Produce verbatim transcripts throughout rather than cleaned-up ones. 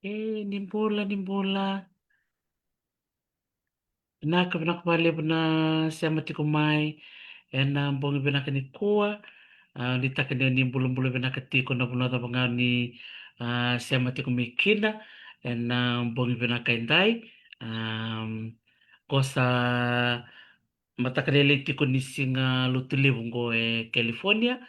E, ni bula, ni bula. Vinaka, vinaka vakalevu na sema tiko mai ena bogi vinaka nikua. A, nuitaka ni o ni bulabula vinaka tiko na vanua cava ga o ni, a, sema tiko mai kina ena bogi vinaka edai. Am, qo sa mataka lailai tiko ni siga Lotulevu qo e California.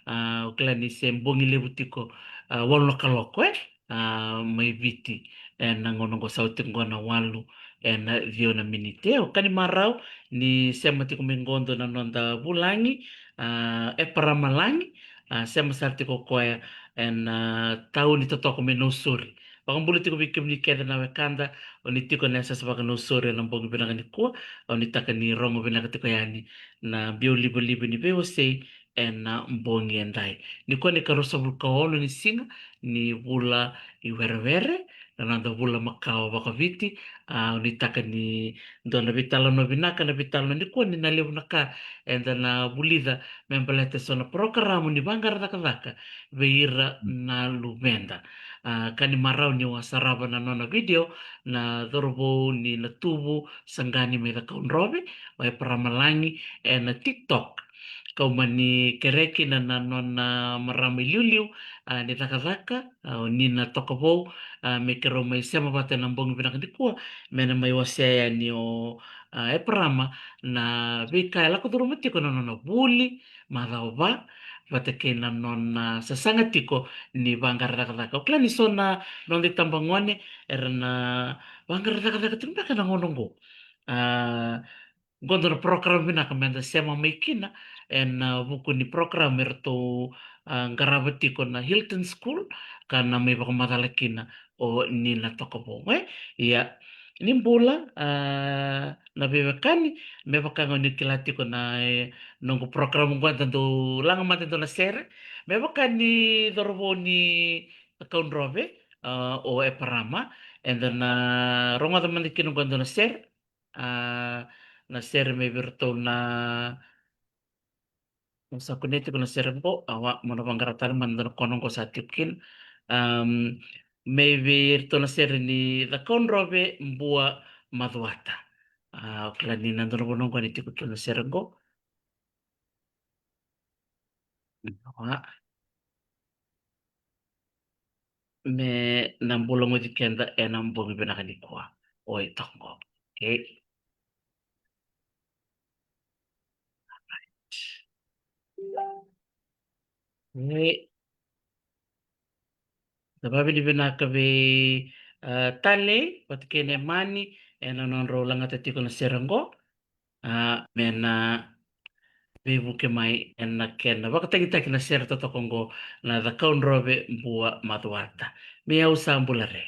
A, o kila ni se bogi levu tiko, a, walu na kaloko, e? A, mai Viti, ena gauna qo sa oti tiko qo na walu ena ciwa na miniti. E, o ka ni marau ni sema tiko mai qo dua na noda vulagi, a, Eparama Lagi, a, sema sara tiko o koya ena, a, tauni totoka mai Nausori. Vakabula tiko vei kemuni kece na wekada, o ni tiko na yasayasa vakaNausori ena bogi vinaka nikua, o ni taka ni rogo vinaka tiko yani na biau livaliva ni veiwasei ena bogi edai. Nikua ni ka ruasagavulu ka ono ni siga ni vula i Werewere, na noda vula makawa vakaviti, a, o ni taka ni dua na veitalanoa vinaka, na veitalanoa nikua ni na levu na ka eda na vulica me baleta eso na parokaramu ni vaqara cakacaka vei ira na luveda. A, ka ni marau ni o a sarava na nona vidio na cauravou ni Natuvu Saqani mai Cakaudrove, o Eparama Lagi, ena TikTok. Kau mani kerea kina na nona marama iliuliu, a, ni cakacaka, a, o Nina Tokavou, a, me keirau mai sema vata ena bogi vinaka nikua, me na mai wasea yani o, a, Eparama na veika e lako curuma tiko na nona vuli macawa va, vata kei na nona sasaga tiko ni vaqara cakacaka. O kila ni so na noda itabagone era na vaqara cakacaka tiko beka ena gauna oqo. A, qo dua na program vinaka meda sema mai kina ena, a, vuku ni program eratou, a, qarava tiko na Hilton School, ka na mai vakamacala kina o Nina Tokavou, e? Ia, ni bula, a, na veiwekani, me vaka ga ni kila tiko na, e, noqu program qo eda dau laga mada e dua na sere, me vaka ni cauravou ni Cakaudrove, a, o Eparama, eda na rogoca mada kina qo e dua na sere, a, na sere mai vei iratou na, au sa kunea tiko na sere qo, a, wa, mo na vaqara tale mada na kona qo sa tiko kina. Am, mai vei iratou na sere ni Cakaudrove, Bua, Macuata. A, o kila ni na dua na vanua qo ni tiko kina na sere qo. Wa. Me na bula goci keda ena bogi vinaka nikua. Oi, toka qo. Okay. Alright. Okay. Na vavinavinaka vei, a, Tale vata kei Nemani ena nodrau lagata tiko na sere qo. A, me na veivuke mai ena kena vakatagitaki na sere totoka oqo, na Cakaudrove, Bua, Macuata. Me au sa bula re.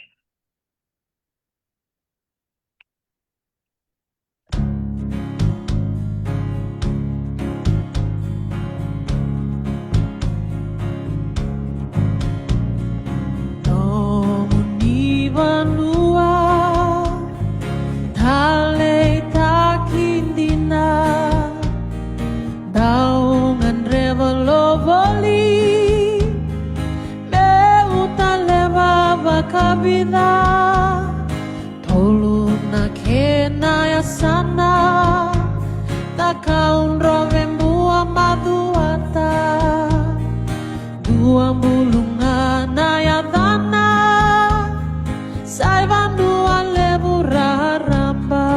Nomuni vanua taleitaki dina, dau gadreva lo voli meu taleva vakavica. Tolu na kena yasana, Cakaudrove, Bua, Macuata. Dua buluga na yacana, sa i vanua levu raraba.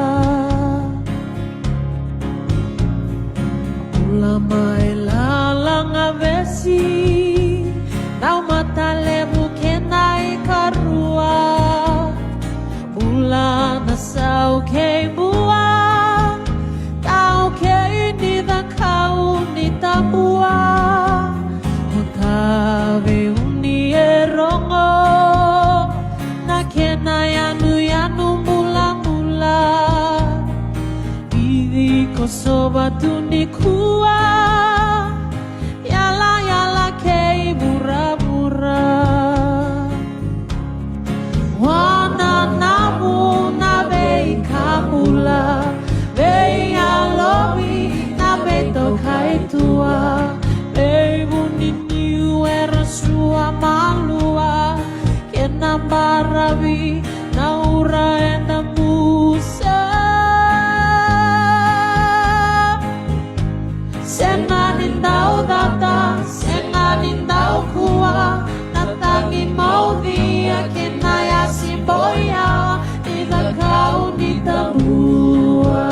Bula mai Lalagavesi, Naumatalevu kena ikarua. Bula na sau kei Bua, tau kei ni Cakau ni Tabua. O Taveuni e rogo na kena yanuyanu bulabula. Vici Kosova tu nikua, yalayala kei vuravura. Wananavu na veika bula, veiyalovi na veitokani. Vinaura eda musa. Sega ni dau cata, sega ni dau kua, na tagi maucia kei na yasi boya, ni cakau ni tabua.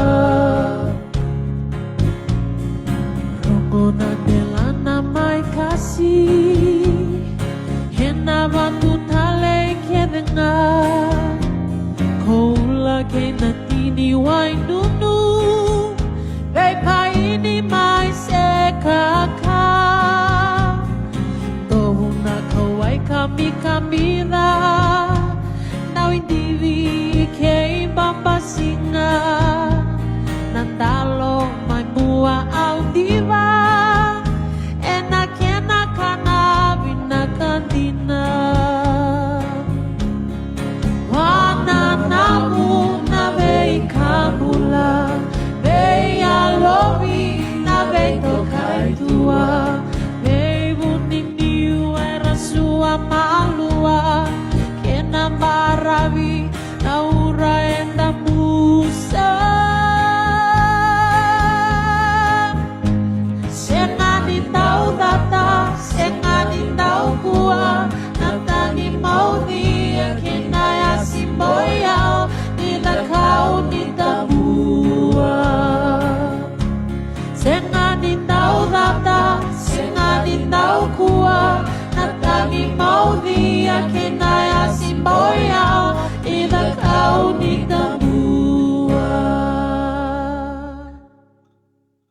Rogo na delana mai kasi, ena vatu talei kece ga. Koula kei na tini wainunu, veipaini mai se kaka. Dovu na kauwai kamikamica, na widivi kei babasiga, na dalo mai bua au diva, ena kena kana vinaka dina. Wananamu na veika bula, veiyalovi na veitokaitua, veivuniniu era sua malua, kena baravi na ura eda musa. Sega ni dau cata, sega ni dau kua, na tagi maucia kei na yasi boya, ni cakau ni tabua. Sega ni dau cata, sega ni dau kua, na tagi maucia kei na yasi boya, ni cakau ni tabua.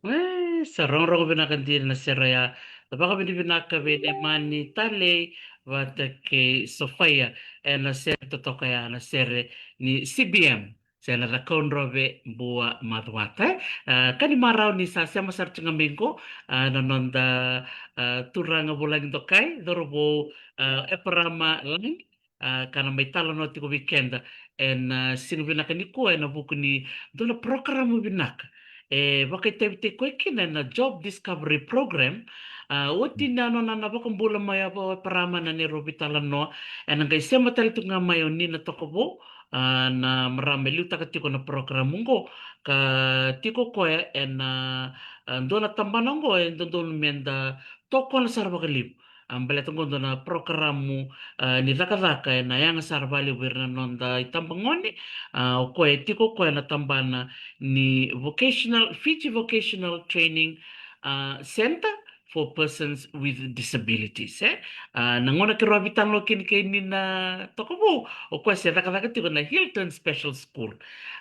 E, sa rogorogo vinaka dina na sere ya. Da vakavinavinaka vei Nemani Talei vata kei Sofaia ena sere totoka ya, na sere ni C B M, se na Cakaudrove Bua Macuata. E, a, ka ni marau ni sa sema sara tiko ga mai qo, a, na noda, a, turaga vulagi dokai, cauravou, a, Eparama Lagi, a, ka na mai talanoa tiko vei keda ena, a, siga vinaka nikua ena vuku ni dua na porokaramu vinaka e vakaitavitaki koya kina ena Job Discovery Program. A, oti na nona na vakabula mai o Eparama na neirau veitalanoa, ena qai sema tale tiko ga mai o Nina Tokavou, a, na marama e liutaka tiko na porokaramu oqo, ka tiko koya ena, a, dua na tabana oqo e dodonu meda tokona sara vakalevu. A, baleta oqo dua na porokaramu, a, ni cakacaka ena yaga sara vakalevu vei ira na noda itabagone. A, o koya e tiko o koya na tabana ni vocational, Fiji Vocational Training, a, Center for Persons with Disabilities, e? A, na gauna keirau a veitalanoa kina kei Nina Tokavou, o koya se cakacaka tiko na Hilton Special School.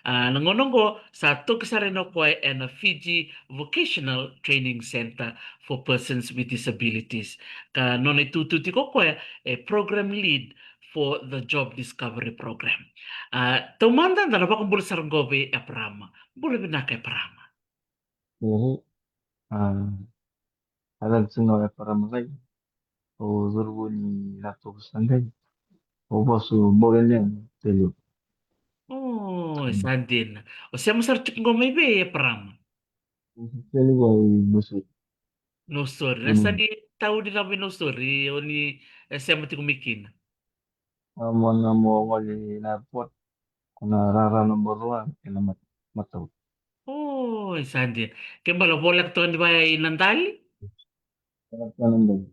A, na gauna oqo sa toki sara yani o koya ena Fiji Vocational Training Center for Persons with Disabilities. Ka nona itutu tiko o koya e Program Lead for the Job Discovery Program. A, taumada da na vakabula sara qo vei Eparama. Bula vinaka Eparama. Io. A, a, da tiko ga o Eparama Lagi. O cauravou ni Natovu Saqai. O vosu Bogeleng Teliu. O, e sa dina. O sema sara tiko qo mai vei Eparama? Teliu qo i Nausori. Nausori. Na sa ni tauni cava i Nausori o ni, e, sema tiko mai kina? A, mo na mo gole na airport, ko na rara na barua kei na mat-, matau. O, e sa dina. Ke bala voleka toka ni vaya i Nadali? Voleka toka Nadali.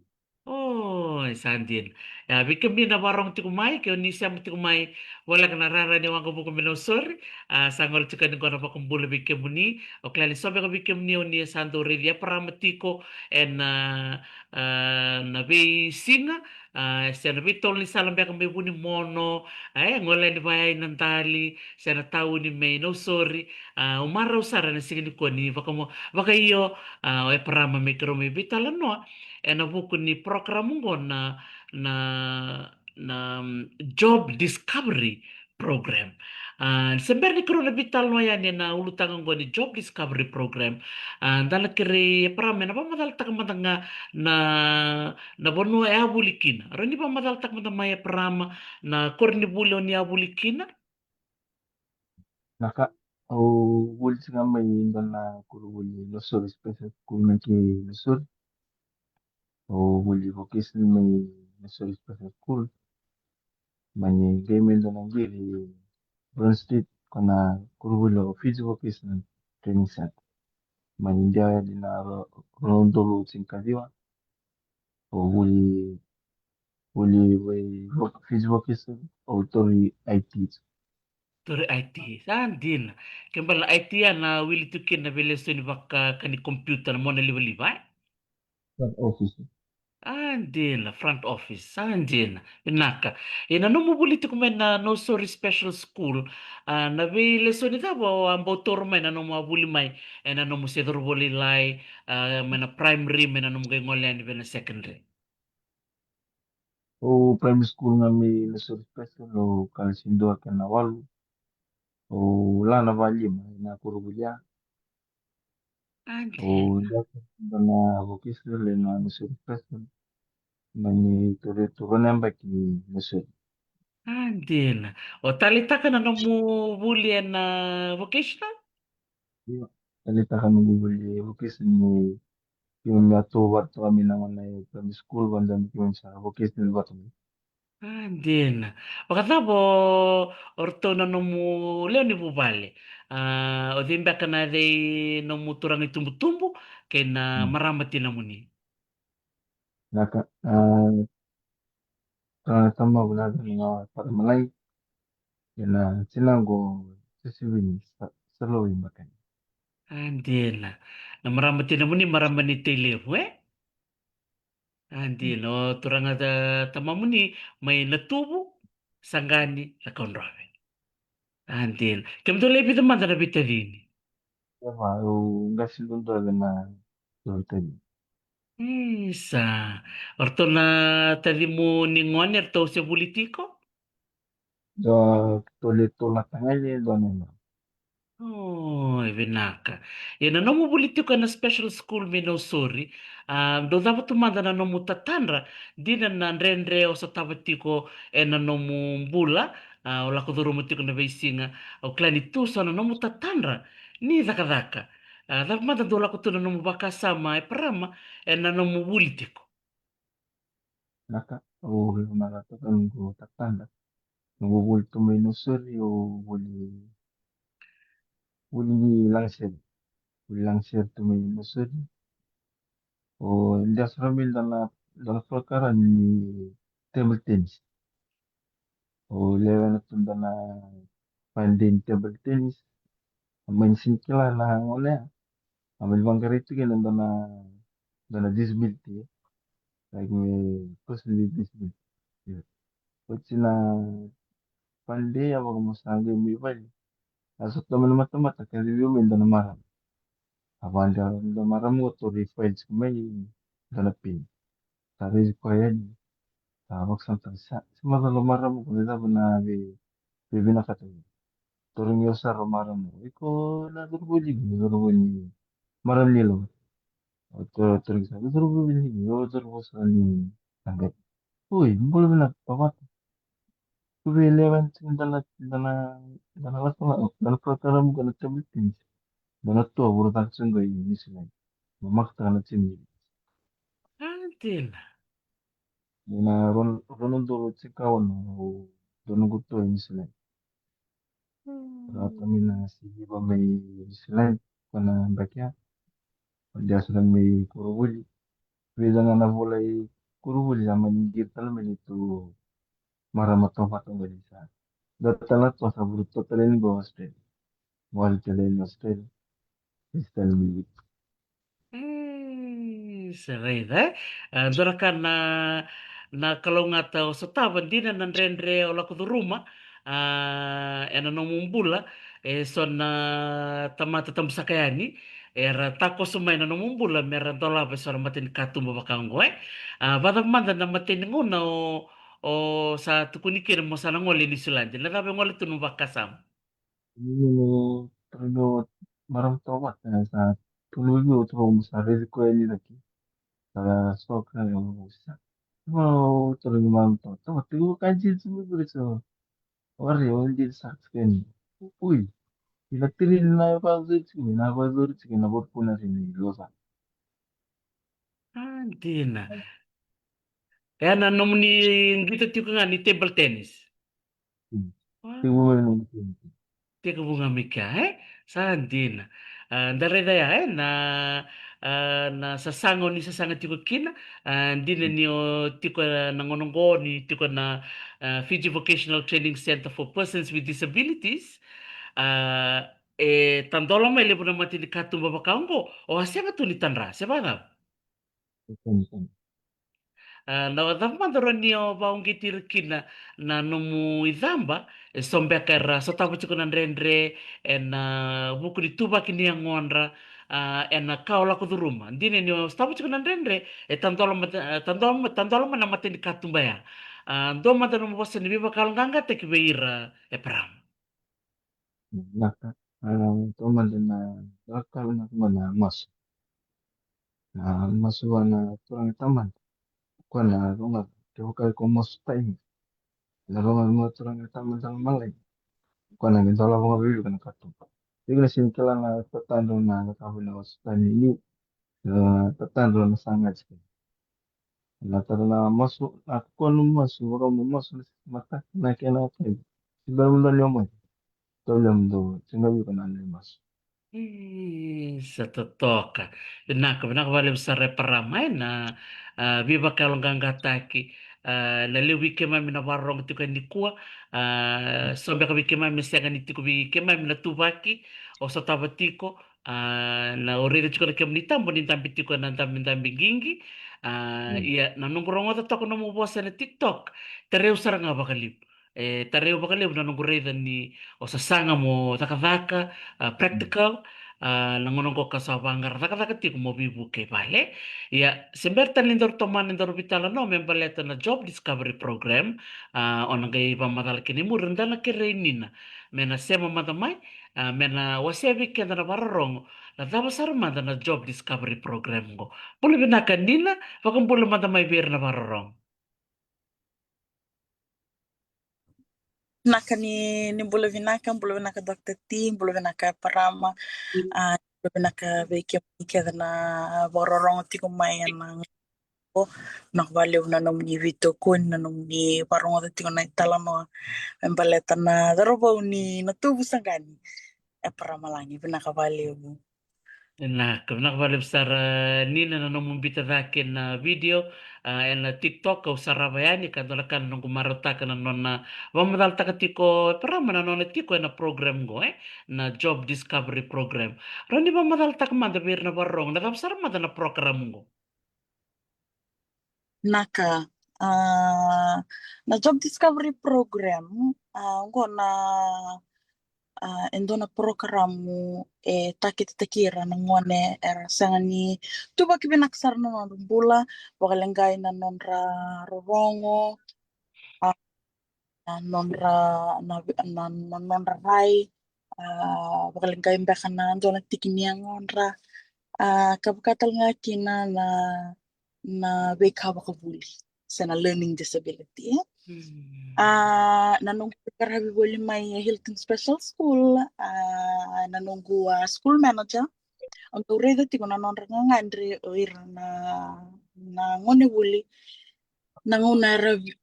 O, e sa dina. Ia, vei kemuni na varogo tiko mai, ke o ni sema tiko mai, voleka na rara ni waqavuka mai Nausori, a, sa gole tiko yani qo na vakabula vei kemuni. O kila ni so beka vei kemuni o ni sa dau raici Eparama tiko ena, a, na veisiga, a, se na veitolo ni sala beka mai Vunimono, a, e gole yani vaya i Nadali, se na tauni mai Nausori, a, au marau sara ena siga nikua ni vakamo-, vakaio, a, o Eparama me keirau mai veitalanoa ena vuku ni porokaramu oqo na, na, na, mm, Job Discovery Program. A, se bera ni keirau na veitalanoa yani ena ulutaga oqo ni Job Discovery Program, a, da na kerei Eparama me na vakamacalataka mada ga na, na vanua e a vuli kina. Rawa ni vakamacalataka mada mai Eparama na koronivuli o ni a vuli kina? Na ka, au vuli tiko ga mai dua na koronivuli Nausori Special School mai ki Nausori. Au vuli vocation mai Nausori Special School. Mani qai mai dua na qiri Brown Street, ko na koronivuli o Fiji Vocational Training Center. Mani dua yali na ro- rua na udolu tinikaciwa. O vuli vuli vei vo- Fiji Vocational, o tori I T. Tori I T. Sa dina. Ke bala I T a na wili tu kina vei lesoni vaka ka ni computer na mona livaliva, e? Front office. A dina, front office. Sa dina. Vinaka. E na nomu vuli tiko mai na Nausori Special School. A, na vei lesoni cava o a bau toro mai na nomu a vuli mai? E na nomu se cauravou lailai, a, mai na primary, mai na nomu qai gole yani vei na secondary. O primary school ga mai Nausori Special, o kalasi dua kei na walu. O la na valima, na koronivuli ya. A dina. O dua na vocational e na Nausori Special. Mani tori tu rua na yabaki Nausori. A dina. O taleitaka na nomu vuli e na vocational? Io, taleitaka noqu vuli vocational ni keimami a tu vata mai na gone primary school, vata mai keimami sa vocational vata mai. A dina. Vakacava o ratou na nomu lewe ni vuvale? A, o cei beka na cei nomu turaga i tubutubu kei na marama tinamuni? Naka, a, turaga tamaqu na yacana o Faramalagi, kei na tinaqu o Josivini Sa- Saloi Bakani. A dina. Na marama tinamuni marama ni Tailevu, e? A dina. O turaga ta- tamamuni mai Natuvu, Saqani, Cakaudrove. A dina. Kemudou lewe vica mada na veitacini? Eva, au qase duadua vei na veitacini. Isa. O ratou na tacimu ni gone, ratou se vuli tiko? Dua, tolu, tolu na tagane, dua na yalewa. O, e vinaka. Ia na nomu vuli tiko ena special school mai Nausori, a, dou cava tu mada na nomu tatadra, dina na dredre o sotava tiko ena nomu bula, a, o lako curuma tiko na veisiga, au kila ni tu so na nomu tatadra ni cakacaka. A, cava mada dou lako tu na nomu vakasama e parama ena nomu vuli tiko? Naka, au vinakata na noqu tatadra. Noqu vuli tu mai Nausori, au vuli, vuli ni lagasere. Vuli lagasere tu mai Nausori. O dia sara mai dua na, dua na program ni table tennis. O lewena tu dua na fun day ni table tennis. A mani sini kila na gone ya. A mani vaqarai tu kina dua na, dua na disability. Like me personally disability. Io. Oti na fun day a vakamosa qai mai vale. A sota mai na matamata ka civi mai dua na marama. A vaqara dua na marama qo, tori file tiko mai dua na peni. Sa raici koya yani. Sa vakasama tale, sa, sa macala o marama qo, na cava na vei, veivinakata qo. Tarogi au sara o marama qo, iko na cauravou liki, na cauravou ni marama ni Loma. Au tarogi sara, na cauravou liki, au cauravou sara ni Naqai. Oi, bula vinaka Pavata. Ko vei lewe yani tiko dua na, dua na, dua na lako na, dua na program qo na table tennis. Dua na toa vura caka tiko qo i Niusiladi. Mamakataka na timi. A, dina. Ni na rua, rua na udolu tinikaono, au dua noqu toa i Niusiladi. Rauta mai na siviva mai Niusiladi, ko na bakia. O dia sara mai koronivuli. Vica ga na vula i koronivuli, a mani qiri tale mai ni tu marama tauvata qori sa. Dua tale na toa sa vuru toa tale yani qo Australia. Wali tale yani Australia. Visi tale mai Viti. E, sa raica, e? A, dua na ka na, na kalougata o sotava, dina na dredre o lako curuma, a, ena nomu bula, e so na tamata tabusaka yani, era takoso mai na nomu bula, mera dolava e so na matanikatuba vaka oqo, e? A, vakacava mada na matai ni gauna o, o sa tukuni kina mo sa na gole i Niusiladi, na cava e gole tu nomu vakasama? Io, tarogi au marama tauvata, sa tarogi au, tarogi au mo sa raici koya yani cake. Sa soka, au sa. Au tarogi marama tauvata, tauvata, tiko ka jiji mai qori so. Wari, au dili sa tiko yani. Ui, ina tini na vakacori tiko, na vakacori tiko, na vakacori tiko, na vakacori tiko. A, dina. E a na nomuni qito tiko ga ni table tennis? Tekivu mai na nomu tekivu ga mai kea, e? Sa dina. A, da raica ya, e, na, a, na sasaga o ni sasaga tiko kina, a, dina ni o tiko, e, na gauna oqo ni tiko na, a, Fiji Vocational Training Centre for Persons with Disabilities. A, e tadola mai levu na matanikatuba vaka oqo, o a sega tu ni tadra, se vacava? A, na cava mada rawa ni o vauqeti ira kina na nomu icaba, e so beka era sotava tiko na dredre ena vuku ni tuvaki ni yagodra, a, ena ka o lako curuma. Dina ni o sotava tiko na dredre, e tadola mada, e tadola, tadola mada na matanikatuba ya. A, dua mada nomu vosa ni veivakayaloqaqataki vei ira, e Parama. Vinaka. A, taumada na cakacaka na, na masu. Na masu vua na turaga tamada. Koya na rogoca, kevaka iko masu taimi. Na rogoca vua na turaga tamada na malai. Koya na qai dolava ga vei iko na katuba. Iko na sega ni kila na tatadro na cakava na masu taimi ni. Na tatadro na saga tiko. Na tara na masu, na kona masu, vaka mo masu na mata, na kena taimi. Sibera mo dau lewa mai. Dau lewa mo dau, sega vei iko na lewa masu. E, sa totoka. Vinaka, vinaka vakalevu sara e Parama, e, na, a, veivakayaloqaqataki, a, na levu vei keimami na vakarorogo tiko e nikua, a, so beka vei keimami sega ni tiko vei keimami na tuvaki, o sotava tiko, a, na o raica tiko na kemuni taba ni dabe tiko ena dabedabe qiqi. A, ia, na noqu rogoca toka nomu vosa ena TikTok, tarai au sara ga vakalevu. E, tarai au vakalevu na noqu raica ni o sasaga mo cakacaka, a, practical, a, na gauna oqo ka sa vaqara cakacaka tiko mo veivuke i vale. Ia, se bera tale ni daru tomana, daru veitalanoa me baleta na Job Discovery Program, a, o na qai vakamacala kina i muri, da na kerei Nina me na sema mada mai, a, me na wasea vei keda na vakarorogo na cava sara mada na Job Discovery Program oqo. Bula vinaka Nina, vakabula mada mai vei ira na vakarorogo. Vinaka ni, ni bula vinaka, bula vinaka Doctor T, bula vinaka Parama, a, bula vinaka vei kemuni kece na vakarorogo tiko mai ena Vinaka vakalevu na nomuni veitokoni, na nomuni vakarogoca tiko na italanoa me baleta na cauravou ni Natovu Saqani, e Paramalagi. Vinaka vakalevu. Vinaka, vinaka vakalevu sara Nina na nomu bita cake na video, a, ena TikTok, au sarava yani, ka dua na ka na noqu marautaka na nona vakamacalataka tiko e Parama na nona tiko ena program qo, e, na Job Discovery Program. Rawa ni vakamacalataka mada vei ira na vakarorogo na cava sara mada na program qo? Vinaka. A, na Job Discovery Program, a, oqo na, a, e dua na porokaramu e takitakitaki ira na gone era sega ni tuvaki vinaka sara na nodra bula, vakaleqai na nodra rorogo, a, na nodra, na, na, na nodra rai, a, vakaleqai beka na dua na tiki ni yagodra, a, ka vaka tale ga kina na, na veika vakavuli se na learning disability, e? Mm. A, na noqu qaravi voli mai e Hilton Special School, a, na noqu, a, school manager, au dau raica tiko na nodra gagadre o ira na, na gone vuli na gauna era vi-,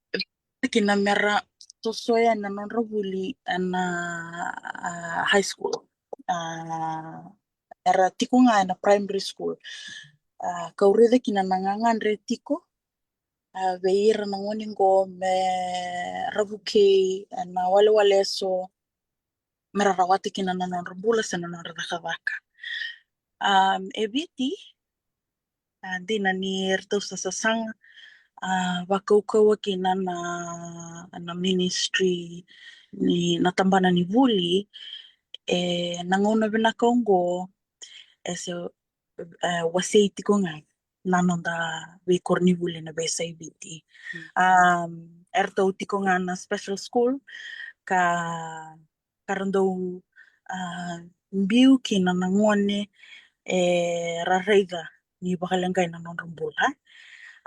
kina mera toso yani na nodra vuli ena, a, high school. A, era tiko ga ena primary school. A, kau raica kina na gagadre tiko, a, vei ira na gone qo me ra vukei ena walewale eso, me ra rawata kina na nodra bula se na nodra cakacaka. Am, e Viti, a, dina ni ratou sa sasaga, a, vakaukauwa kina na, na ministry ni, na tabana ni vuli, e, na gauna vinaka oqo, e se, e, wasei tiko ga na noda veikoronivuli na veiyasai Viti. Mm. Am, eratou tiko ga na special school ka ka ra dau, a, biu kina na gone era raica ni vakaleqai na nodra bula.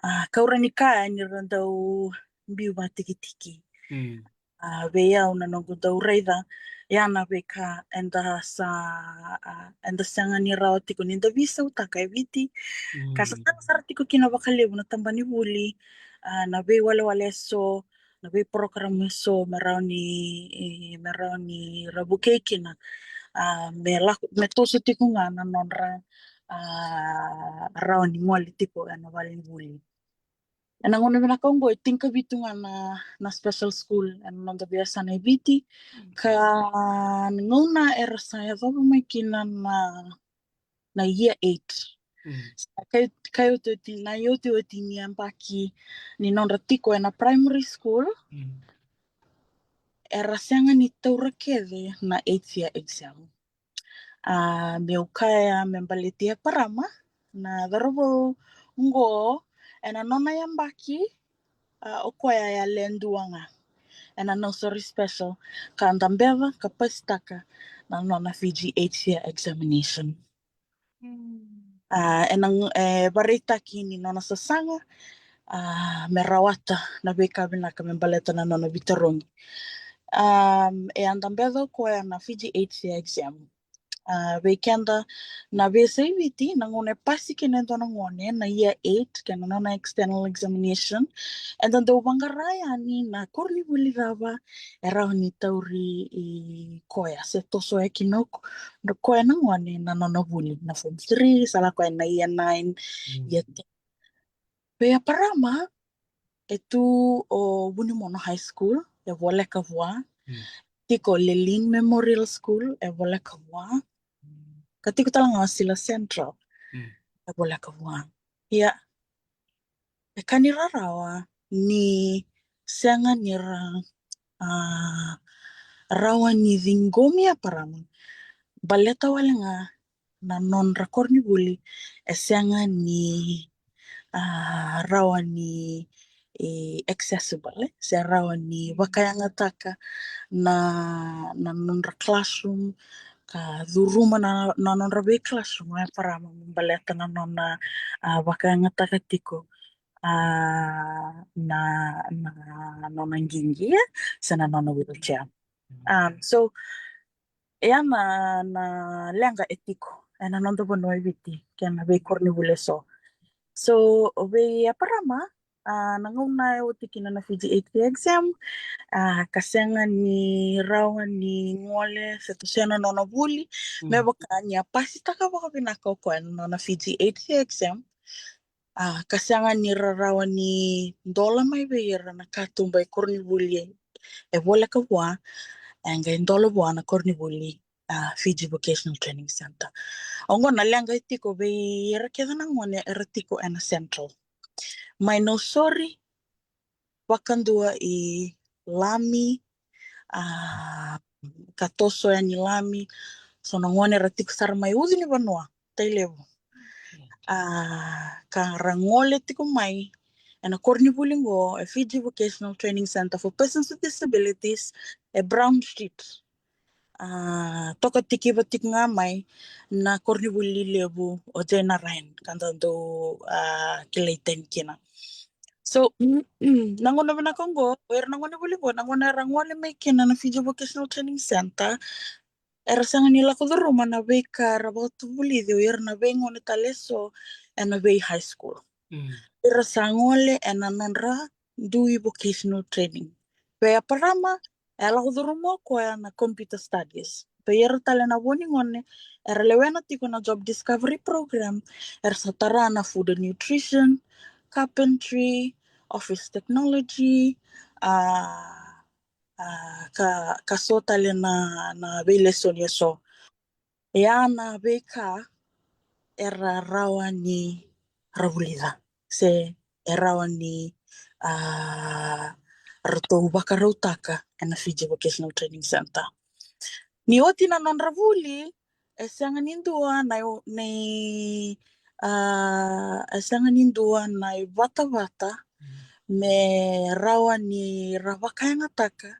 A, kau rawa ni kaya ni ra dau biu vakatikitiki. Mm. A, vei au na noqu dau raica, ya na veika eda sa, a, eda sega ni rawa tiko ni da veisautaka e Viti. Mm. Ka sa sega sara tiko kina vakalevu na tabana ni vuli, a, na veiwalewale eso, na veiprogram eso me rawa ni, e, me rawa ni ra vukei kina, a, me lako, me toso tiko ga na nodra, a, rawa ni gole tiko ena valenivuli. Ena gauna vinaka oqo e tinikavitu ga na, na special school ena noda veiyasana e Viti. Ka na gauna era sa yacova mai kina na, na year eight. Sa kai, kai otioti, na iotioti ni yabaki ni nodra tiko ena primary school, era sega ni taura kece na eighth year exam. A, meu kaya me baleti Eparama, na cauravou oqo, ena nona yabaki, a, o koya e a le dua ga ena nursery special, ka dabeca ka pasitaka na nona Fiji eighth year examination. A, ena, e, varaitaki ni nona sasaga, a, me rawata na veika vinaka me baleta na nona veitarogi. A, e a dabeca o koya na Fiji eighth year exam. A, vei keda na veiyasai Viti, na gauna e pasi kina e dua na gone na year eight kei na nona external examination, eda dau vaqara yani na koronivuli cava e rawa ni tauri i koya se tosoya kina o ko-, na koya na gone na nona vuli, na form three, sa lako yani na year nine, year ten. Vei Eparama, e tu o Vunimono High School, e voleka vua. Tiko Lelean Memorial School, e voleka vua. Ka tiko tale ga o Sila Central, e voleka vua. Ia, e ka ni rarawa ni sega ni ra, a, rawa ni ciqomi Eparama. Baleta wale ga na nodra koronivuli e sega ni, a, rawa ni, e, accessible, e, se rawa ni vakayagataka na, na nodra classroom, ka curuma na, na nodra vei classroom o Eparama me baleta na nona, a, vakayagataka tiko, a, na, na nona qiqi, e, se na nona wheelchair. Um, so, e a na, na leqa e tiko ena noda vanua e Viti kei na veikoronivuli eso. So, vei Eparama, a, na gauna e oti kina na Fiji eighth year exam, a, ka sega ni rawa ni gole se tosoya na nona vuli, me vaka ni a pasitaka vakavinaka o koya na nona Fiji eighth year exam. A, ka sega ni ra rawa ni dola mai vei ira na katuba e koronivuli e, e voleka vua, e qai dola vua na koronivuli, a, Fiji Vocational Training Centre. Oqo na leqa e tiko vei ira kece na gone era tiko ena Central. Mai Nausori vakadua i Lami, a, ka toso yani Lami, so na gone era tiko sara mai ucu ni vanua, Tailevu. A, ka ra gole tiko mai ena koronivuli qo, e Fiji Vocational Training Centre for Persons with Disabilities, e Brown Street. A, toka tikiva tiko ga mai na koronivuli levu o Jane Ryan, ka da dau, a, kilai tani kina. So, na gauna vinaka oqo, o ira na gonevuli qo, na gauna era gole mai kina na Fiji Vocational Training Centre, era sega ni lako curuma na veika era vakatavulici o ira na veigone tale eso ena vei high school. Ira sa gole ena nodra dui vocational training. Vei Eparama, e lako curuma o koya na computer studies. Vei ira tale na vo ni gone era lewena tiko na job discovery program, era sa tara na food and nutrition, carpentry, office technology, a, a, ka, ka so tale na, na veilesoni eso. E a na veika era rawa ni ra vulica se e rawa ni, a, ratou vakarautaka ena Fiji Vocational Training Centre. Ni oti na nodra vuli, e sega ni dua na, na, a, e sega ni dua na ivatavata me rawa ni ra vakayagataka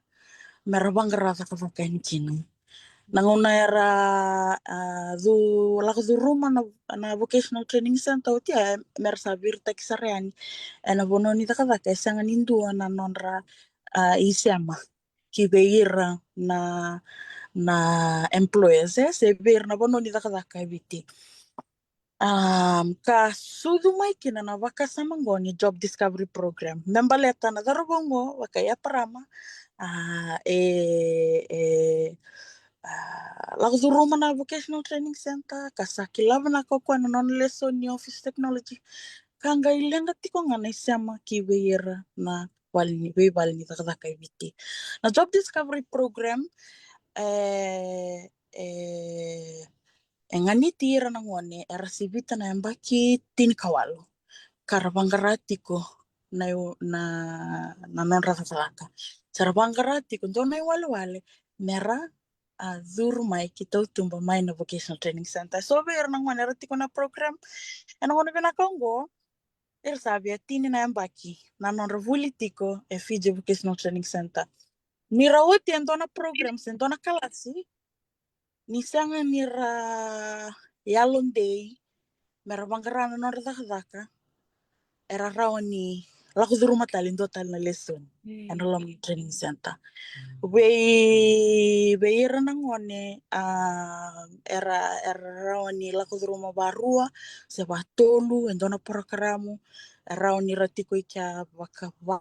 me ra vaqara cakacaka yani kina. Na gauna era, a, cu, lako curuma na, na Vocational Training Centre oti ya, me ra sa viritaki sara yani ena vanua ni cakacaka, e sega ni dua na nodra, a, isema ki vei ira na, na employers, e, se vei ira na vanua ni cakacaka e Viti. Um, ka sucu mai kina na vakasama qo ni job discovery program me baleta na cauravou qo vaka i Eparama. Uh, e, e uh, lako curuma na vocational training center, ka sa kila vinaka o koya na nona lesoni ni office technology, ka qai leqa tiko ga na isema ki vei ira na vale ni, veivale ni cakacaka e Viti. Na job discovery program e, e, e ganiti ira na gone era sivita na yabaki tinikawalu, ka ra vaqara tiko na, na, na nodra cakacaka. Sa ra vaqara tiko dua na iwalewale mera a curu mai ki tautuba mai na vocational training center. So vei ira na gone era tiko na program ena gauna vinaka oqo, era sa via tini na yabaki na nodra vuli tiko e Fiji Vocational Training Center. Ni ra oti e dua na program se dua na kalasi, ni sega ni ra yalodei mera vaqara na nodra cakacaka, era rawa ni lako curuma tale dua tale na lesoni ena loma ni training center. Vei, vei ira na gone a era, era rawa ni lako curuma varua se vatolu e dua na porokaramu, e rawa ni ra tiko i kea vakava.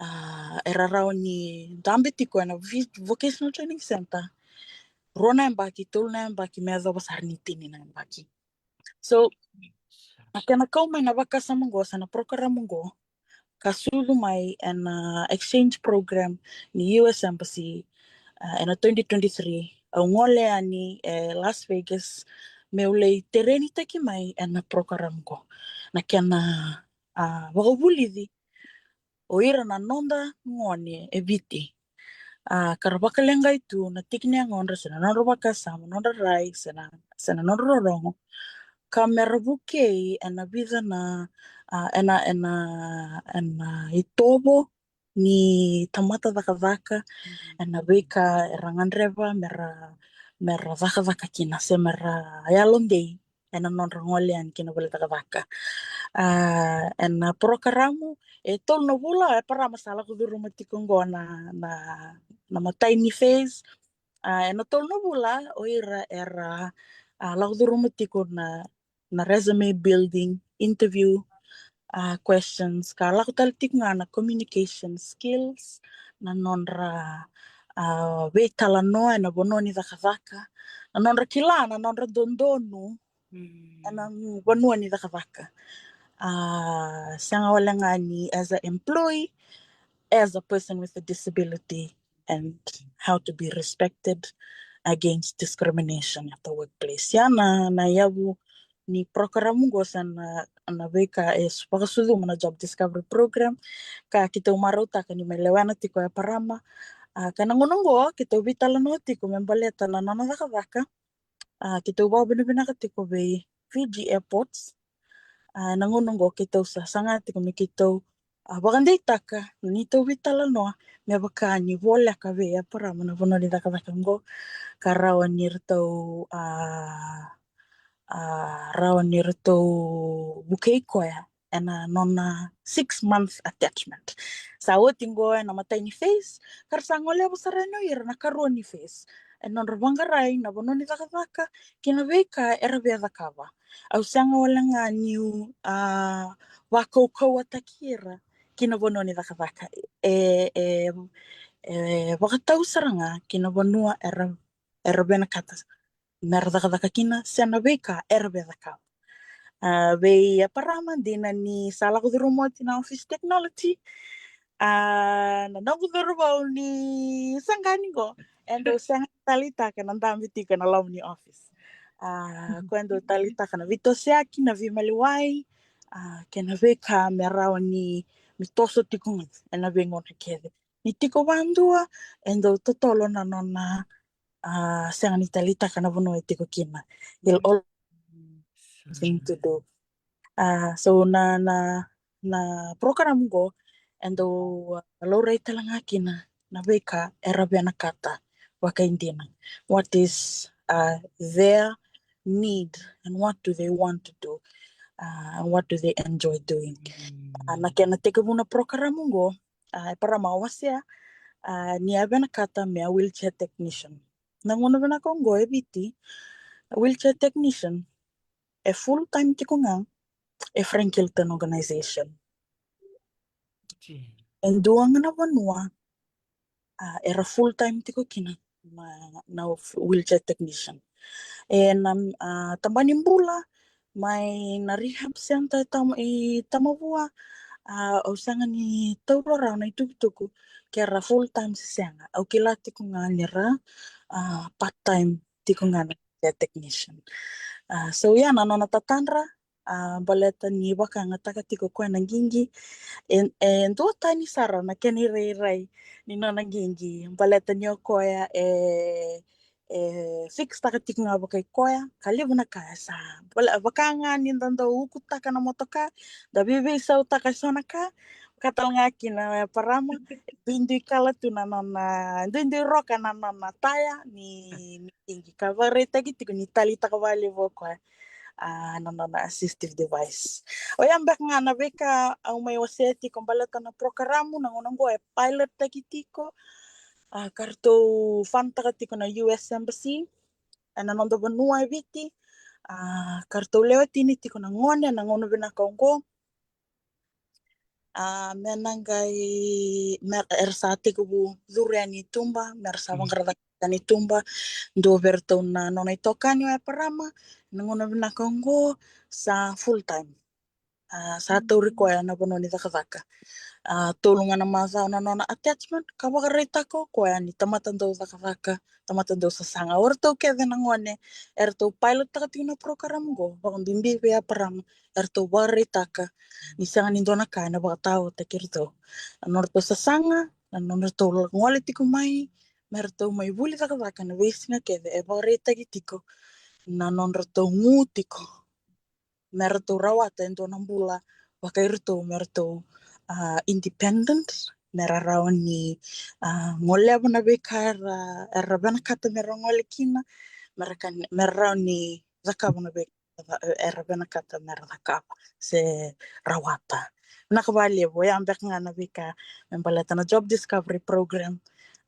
A, era rawa ni dabe tiko ena vocational training center rua na yabaki, tolu na yabaki, me yacova sara ni tini na yabaki. So na kena kau mai na vakasama qo se na porokaramu qo ka sucu mai ena exchange program ni U S Embassy, uh, ena twenty twenty-three. Au gole yani e Las Vegas meu lai terenitaki mai ena porokaramu qo. Na kena uh, vakavulici o ira na noda gone e Viti, a, ka ra vakaleqai tu na tiki ni yagodra se na nodra vakasama, nodra rai se na, se na nodra rorogo, ka mera vukei ena vica na, a, ena, ena, ena itovo ni tamata cakacaka, ena veika era gadreva mera, mera cakacaka kina se mera yalodei ena nodra gole yani kina vale cakacaka. A, ena porokaramu e tolu na vula e Eparama sa lako curuma tiko qo na, na, na matai ni phase. A, ena tolu na vula o ira era, a, lako curuma tiko na, na resume building, interview, a, questions, ka lako tale tiko ga na communication skills, na nodra, a, veitalanoa ena vanua ni cakacaka, na nodra kila na nodra dodonu ena vanua ni cakacaka. A, sega wale ga ni as a employee, as a person with a disability and how to be respected against discrimination at the workplace. Ia na, na yavu ni porokaramu qo se na, na veika e vakasucuma na job discovery program ka keitou marautaka ni mai lewena tiko e Eparama. A, ka na gauna qo keitou veitalanoa tiko me baleta na nona cakacaka. A, keitou vakavinavinaka tiko vei Fiji Airports. A, na gauna qo keitou sa saga tiko me keitou, a, vakadeitaka na neitou veitalanoa me vaka ni voleka vei Eparama na vanua ni cakacaka qo, ka rawa ni ratou, a, a, rawa ni ratou vukei koya ena nona six month attachment. Sa oti qo ena matai ni phase, ka ra sa goleva sara yani o ira na karua ni phase, ena nodra vaqarai na vanua ni cakacaka kei na veika era via cakava. Au sega wale ga niu, a, vakaukauwataki ira ki na vanua ni cakacaka. E, e, e vakatau sara ga ki na vanua era, era vinakata mera cakacaka kina se na veika era via cakava. A, vei Eparama, dina ni sa lako curuma oti na office technology, a, na noqu cauravou ni saqani qo e dau sega ni taleitaka na dabe tiko ena loma ni office. A, koya e dau taleitaka na veitosoyaki, na veimaliwai, a, kei na veika me rawa ni, me toso tiko ga ena veigauna kece. Ni tiko vadua e dau totolo na nona, a, sega ni taleitaka na vanua e tiko kina. He'll always have something to do. A, so na, na, na program qo e dau, a, laurai tale ga kina na veika era vinakata vakaidina. What is, a, their need and what do they want to do? A, and what do they enjoy doing? A, na kena tekivu na program qo, a, Eparama, o wasea, a, ni a vinakata me a wheelchair technician. Na gauna vinaka oqo e Viti, a wheelchair technician e full time tiko ga e Frank Hilton Organization. E dua ga na vanua, a, era full time tiko kina na, na wheelchair technician. E na, a, tabana ni bula mai na rehab center e Tam-, i Tamavua, a, au sega ni taura rawa na itukutuku ke ra full time se sega. Au kila tiko ga ni ra, a, part time tiko ga na wheelchair technician. A, so ia na nona tatadra, a, baleta ni vakayagataka tiko koya na qiqi. E, e duatani sara na kena irairai ni nona qiqi, baleta ni o koya e, e fix taka tiko ga vakai koya, ka levu na ka e sa. Bale-, vaka ga ni da dau ukutaka na motoka, da veiveisautaka e so na ka, ka tale ga kina e Parama, duidui kala tu na nona, duidui roka na nona taya ni, ni qiqi, ka vakaraitaki tiko ni taleitaka vakalevu o koya, a, na nona assistive device. Oya beka ga na veika au mai wasea tiko baleta na prokaramu, na gauna oqo e pilot taki tiko, a, ka ratou fund taka tiko na U S Embassy ena noda vanua e Viti, a, ka ratou lewe tini tiko na gone na gauna vinaka oqo. A, me na qai, me, era sa tekivu curu yani i tuba, me ra sa vaqara cake yani i tuba, dua vei iratou na nona itokani o Eparama, na gauna vinaka oqo, sa full time. A, sa tauri koya na vanua ni cakacaka. A, tolu ga na macawa na nona attachment, ka vakaraitaka o koya ni tamata dau cakacaka, tamata dau sasaga. O ratou kece na gone eratou pilot taka tiko na program oqo, vakabibi vei Eparama, eratou vakaraitaka ni sega ni dua na ka ena vakataotaki iratou. Na nodratou sasaga, na nodratou gole tiko mai me ratou mai vuli cakacaka na veisiga kece, e vakaraitaki tiko na nodratou gu tiko me ratou rawata e dua na bula vaka iratou, me ratou, a, independent, me ra rawa ni, a, goleva na veika era, era vinakata me ra gole kina, me ra ka-, me ra rawa ni cakava na veika era vinakata me ra cakava se rawata. Vinaka vakalevu, oya beka ga na veika me baleta na Job Discovery Program,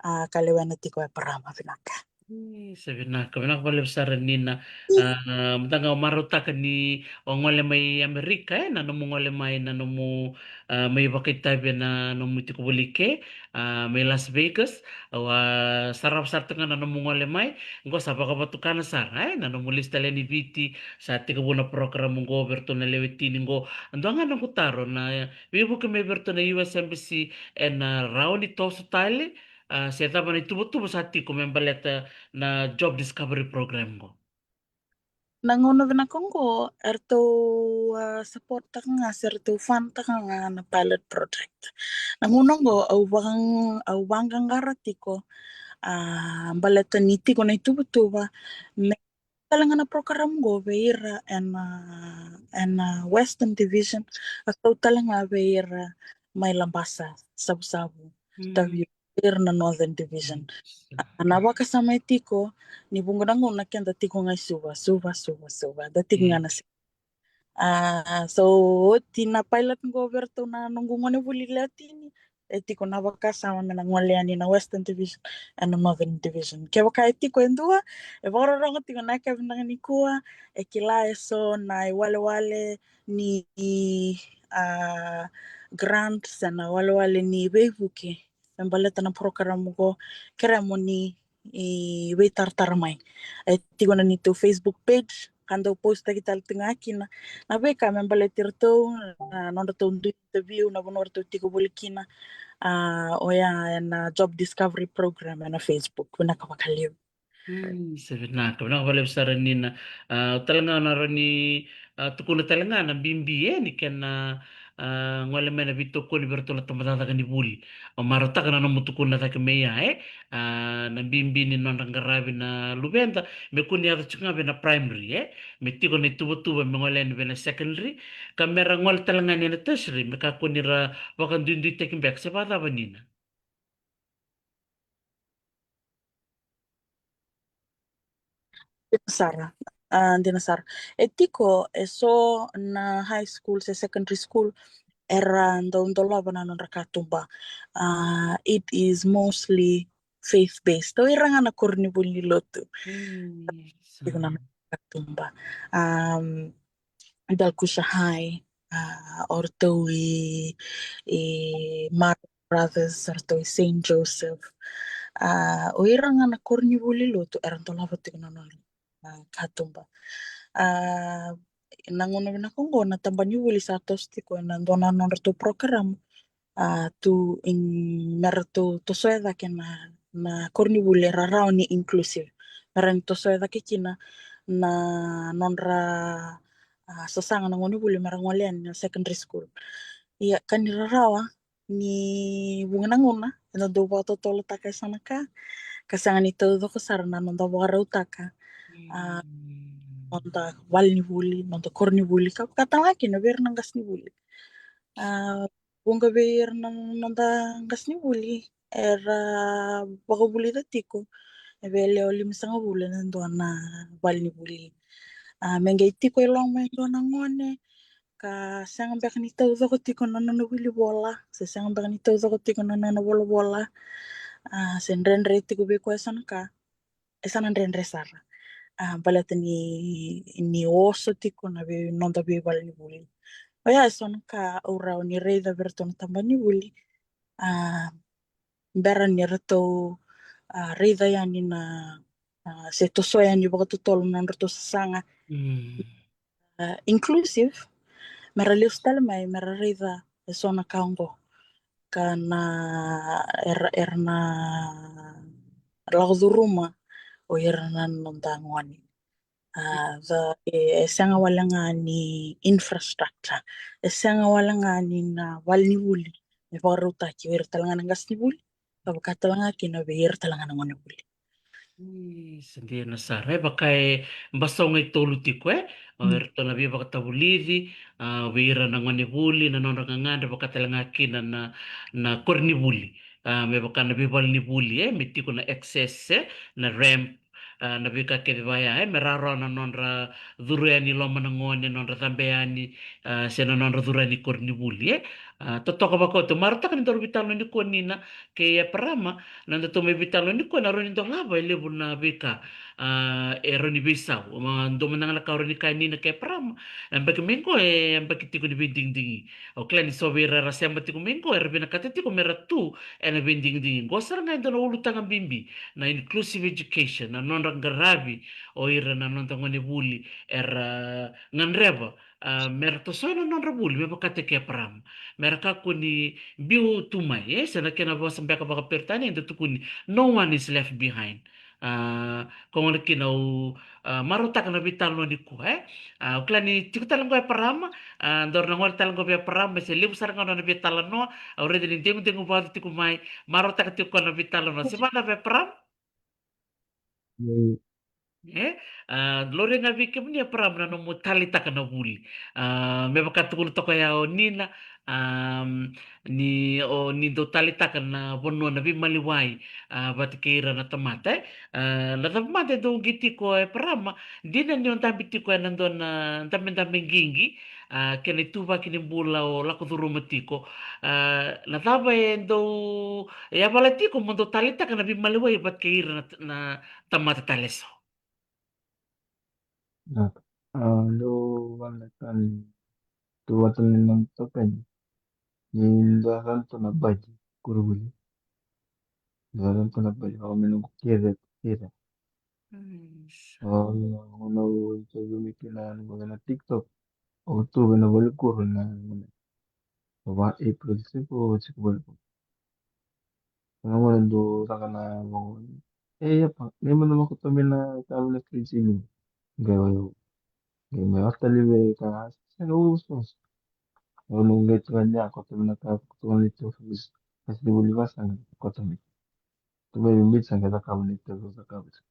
a, ka lewena tiko o Eparama. Vinaka. E, sa vinaka, vinaka vakalevu sara Nina. A, mada ga au marautaka ni o gole mai Amerika, e, na nomu gole mai, na nomu, a, mai vakaitavi ena nomu tiko voli ke, a, mai Las Vegas. Au a sarava sara tu ga na nomu gole mai, qo sa vakavatukana sara, e, na nomu lesu tale yani Viti, sa tekivu na program qo vei iratou na lewe tini qo. Dua ga noqu taro, na veivuke mai vei iratou na U S Embassy, ena rawa ni toso tale, a, se cava na ituvatuva sa tiko me baleta na Job Discovery Program qo? Na gauna vinaka oqo, eratou, a, support taka ga se ratou fund taka ga na pilot project. Na gauna oqo au vaka-, au vaqaqara tiko, a, baleta ni tiko na ituvatuva me tale ga na program qo vei ira ena, ena Western Division, ka kau tale ga vei ira mai Labasa, Savusavu, tavi ira na Northern Division. A, na vakasama e tiko, ni vuqa na gauna keda tiko ga i Suva, Suva, Suva, Suva, da tiko ga na si-, a, so oti na pilot qo vei iratou na noqu gone vuli lewe tini, e tiko na vakasama me na gole yani na Western Division ena Northern Division. Kevaka e tiko e dua e vakarorogo tiko na yakavi vinaka nikua, e kila e so na iwalewale ni, a, grant se na walewale ni veivuke me baleta na program qo, kerea mo ni, e, veitaratara mai. E tiko na neitou Facebook page, ka dau post taki tale tu ga kina na veika me baleti iratou, na nodratou dui interview, na vanua ratou tiko voli kina, a, oya ena Job Discovery Program ena Facebook. Vinaka vakalevu. Mm, sa vinaka, vinaka vakalevu sara Nina. A, tale ga na rawa ni, a, tukuna tale ga na bibi, e, ni kena, a, gole mai na veitokoni vei iratou na tabacakacaka ni vuli. Au marautaka na nomu tukuna cake mai ya, e, a, na bibi ni nodra qaravi na luveda me kua ni yaco tiko ga vei na primary, e, me tiko na ituvatuva me gole yani vei na secondary, ka me ra gole tale ga yani ena tertiary, me kakua ni ra vakaduiduitaki beka, se vakacava Nina? Dina sara. A, dina sara. E tiko e so na high school se secondary school era dau dolava na nodra katuba. A, it is mostly faith based. O ira ga na koronivuli ni lotu. Mm, yes. Tiko na katuba. Um, Dalkusha High, a, o ratou i, i Marist Brothers, o ratou i Saint Joseph. A, o ira ga na koronivuli lotu era dolava tiko na nodra, a, katuba. A, na gauna vinaka oqo na tabana ni vuli sa toso tiko ena dua na nodratou program, a, tu in, me ratou tosoya cake na, na koronivuli era rawa ni inclusive. Me rawa ni tosoya cake kina na nodra, a, sasaga na gonevuli me ra gole yani na secondary school. Ia, ka ni rarawa, ni vuqa na gauna eda dau vakatotolotaka e so na ka, ka sega ni taucoko sara na noda vakarautaka, a, noda valenivuli, noda koronivuli, ka vaka tale ga kina vei ira na qasenivuli. A, vuqa vei ira na noda qasenivuli era vakavulica tiko e vei e lewe limasagavulu ena dua na valenivuli. A, me qai tiko e loma e dua na gone ka sega beka ni taucoko tiko na nona wilivola, se sega beka ni taucoko tiko na nona volavola, a, se dredre tiko vei koya e so na ka, e sa na dredre sara. A, baleta ni, ni oso tiko na vei, noda veivalenivuli. Oya e so na ka au rawa ni raica vei iratou na tabana ni vuli. A, bera ni ratou, a, raica yani na, a, se tosoya yani vakatotolo na nodratou sasaga, a, inclusive, me ra lesu tale mai, me ra raica e so na ka oqo. Ka na era, era na lako curuma o ira na noda gone. A, the, e, e sega wale ga ni infrastructure, e sega wale ga ni na valenivuli me vakarautaki o ira tale ga na qasenivuli, ka vaka tale ga kina vei ira tale ga na gonevuli. Isa, dina sara. E vaka e basoga e tolu tiko, e? O iratou na veivakatavulici, a, vei ira na gonevuli, na nodra gagadre, vaka tale ga kina na, na koronivuli. A, me vaka na veivalenivuli, e? Me tiko na access, e? Na ramp, a, na veika kece vaya, e? Me rawarawa na nodra curu yani loma na gone, nodra cabe yani, a, se na nodra curu yani koronivuli, e? A, totoka vakaoti, marautaka ni daru veitalanoa nikua Nina kei Eparama, na datou mai veitalanoa nikua na rawa ni dolava e levu na veika, a, e rawa ni veisau. Ma dua mada ga na ka au rawa ni kaya Nina kei Eparama, e baki mai qo e baki tiko ni veidigidigi. Au kila ni so vei ira era sema tiko mai qo, era vinakata tiko me ra tu ena veidigidigi. Qo sara ga e dua na ulutaga bibi, na inclusive education, na nodra qaravi o ira na noda gonevuli era gadreva, a, me ra tosoya na nodra vuli, me vakataki Eparama. Me ra kakua ni biu tu mai, e? Se na kena vosa beka vakaperitania eda tukuni, no one is left behind. A, ko gona kina au, a, marautaka na veitalanoa nikua, e? A, au kila ni tiko tale qo Eparama, a, daru na gole tale qo vei Eparama, se levu sara ga na nona veitalanoa, au raica ni degudeguvacu tiko mai, marautaka tiko na veitalanoa. Se vacava Eparama? E? A, laurai ga vei kemuni Eparama na nomu taleitaka na vuli. A, me vaka tukuna toka ya o Nina, a, ni, o, ni dau taleitaka na vanua na veimaliwai, a, vata kei ira na tamata, e? A, na cava mada e dau qai tiko Eparama, dina ni o dabe tiko ena dua na dabedabe qiqi, a, kena ituvaki ni bula o lako curuma tiko. A, na cava e dau yavala tiko mo dau taleitaka na veimaliwai vata kei ira na, na tamata tale eso? A, dau vale tani tu vata ni nomu tokani. Ni dua tani tu na badi, koronivuli. Dua tani tu na badi, au me noqu kece, kece. Au na, au na interview mai kina na TikTok. Au tu vei na vale kuru na, na va April, siku, siku vale kuru. Na gone dau caka na vaqo. E, Epa, ni mada mo koto mai na ka vei na fridge ni. Qai o, qai mai ota live ka, sega, uso, uso. Au na qai tu ga ni a koto mai na ka, koto mai tu, kasi ni vuli vasa, koto mai. Tu mai vei sa qai caka vei na interview, caka vei.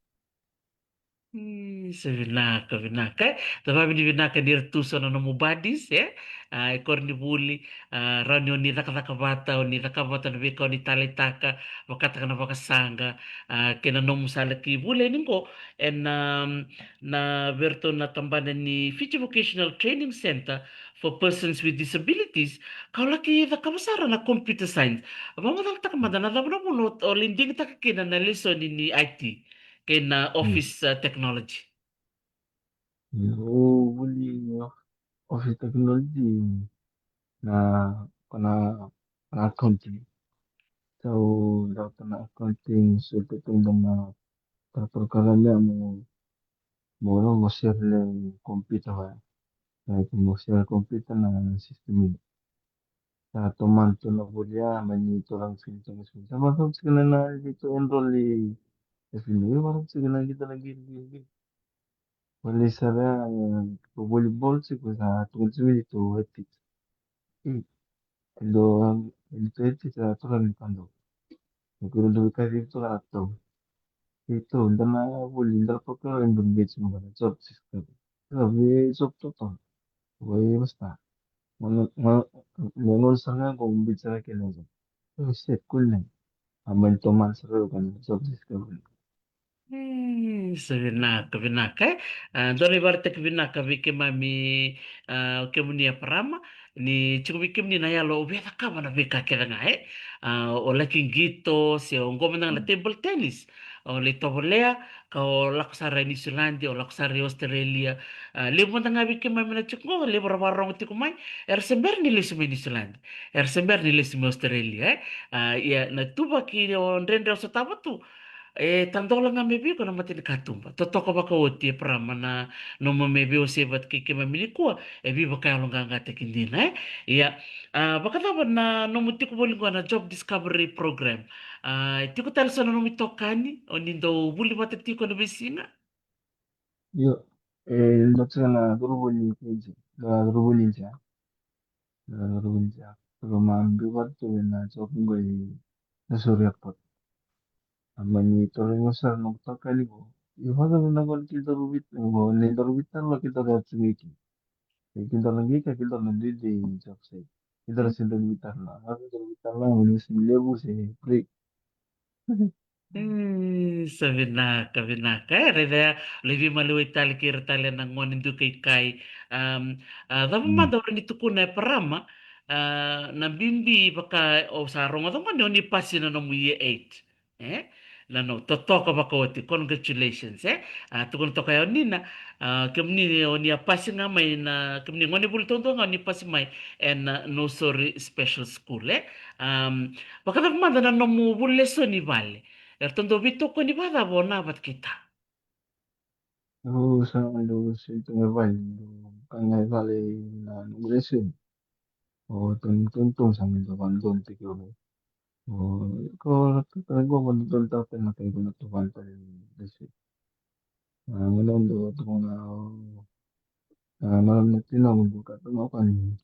Isa, vinaka, vinaka, e. Da vavinavinaka ni ra tu so na nomu buddies, e? A, e koronivuli, a, rawa ni o ni cakacaka vata, o ni cakava vata na veika o ni taleitaka, vakataka na vakasaqa, a, kei na nomu sala ki vuli yani qo, ena, na vei iratou na tabana ni Fiji Vocational Training Centre for Persons with Disabilities, ka o laki cakava sara na computer science. Vakamacalataka mada na cava na vuna o, o lai digitaka kina na lesoni ni I T kei na office, a, technology. Io, vuli, io. Office technology na, ko na, ko na accounting. Sa u dauta na accounting, so te tunda na ta program ya mo, mo, mo share le computer wa. Like mo share computer na system ni. Sa tomana tu na volia, mai ni tolan skin, tolan skin. Sa ma sa skin na, na, ni to enroll i, e fini, e ma sa skin na kita na giri, giri, giri. Voli sara, ko volleyball tiko sa tukuni tiko ni to head teacher. I, ilo, ilo to head teacher a tukuna ni kando. Ni kuro do ka di to na to. I to, nda na voli, nda na pakaro, nda na beach mo na job six ka. Nda na ve job to to. Voli basta. Mo, mo, mo, mo sara ko beach sara ke na job. Oh shit, cool name. A mai tomana sara ko na job six ka. Mm, sa vinaka, vinaka, e. A, dua na ivakaraitaki vinaka vei keimami, a, o kemuni Eparama, ni tiko vei kemuni na yalo o via cakava na veika kece ga, e. A, o laki qito, se o qo mada ga na table tennis, o lai tovolea, ka o lako sara i Niusiladi, o lako sara i Australia. A, levu mada ga vei keimami na tiko qo, levu ra vakarorogo tiko mai, era se bera ni lesu mai Niusiladi, era se bera ni lesu mai Australia, e. A, ia, na tuvaki o dredre o sotava tu, e tadola ga me vei iko na matanikatuba. Totoka vakaoti Eparama na nomu me veiwasei vata kei keimami nikua, e veivakayaloqaqataki dina, e. Ia, a, vakacava na nomu tiko voli qo na job discovery program? A, e tiko tale so na nomu itokani, o ni dau vuli vata tiko na veisiga? Io, e, dua tiko na curu voli India, na curu voli India. Na curu voli India. Curu ma biu vata tu na job qo i Nausori Airport. A mai ni toro i Nausori na kutaka ni qo. Io, vata na qo ni kidoro vit, qo ni doro vita lo kidoro ya tiko iki. E kidoro na qika, kidoro na didi job site. Kidoro se doro vita lo. A kidoro vita lo, ni se levu se break. Mm, sa vinaka, vinaka. E, raica ya, lai veimaliwai tale kei ira tale na gone duka i kai. Um, a, cava mada o rawa ni tukuna Eparama, a, na bibi vaka o sa rogoca qo ni o ni pasi na nomu year eight. E? Na no, totoka vakaoti, congratulations, e? A, tukuna toka ya o Nina, a, kemuni o ni a pasi ga mai na, kemuni gone vuli taudua ga o ni pasi mai, e na, a, Nausori Special School, e? Um, vakacava mada na nomu vuli lesoni vale? Eratou dau veitokoni vakacava o Na vata kei Ta? Au sa dau sui tu ga vale, dau ka ga vale na noqu lesoni. O tonu tonu tonu sa me dau vadonu tiko. O ko ka go vadonu tau pe na ka go na tu vale tale lesoni. A, ngana dau tu na, a, na na tina mo ka tu na ka ni.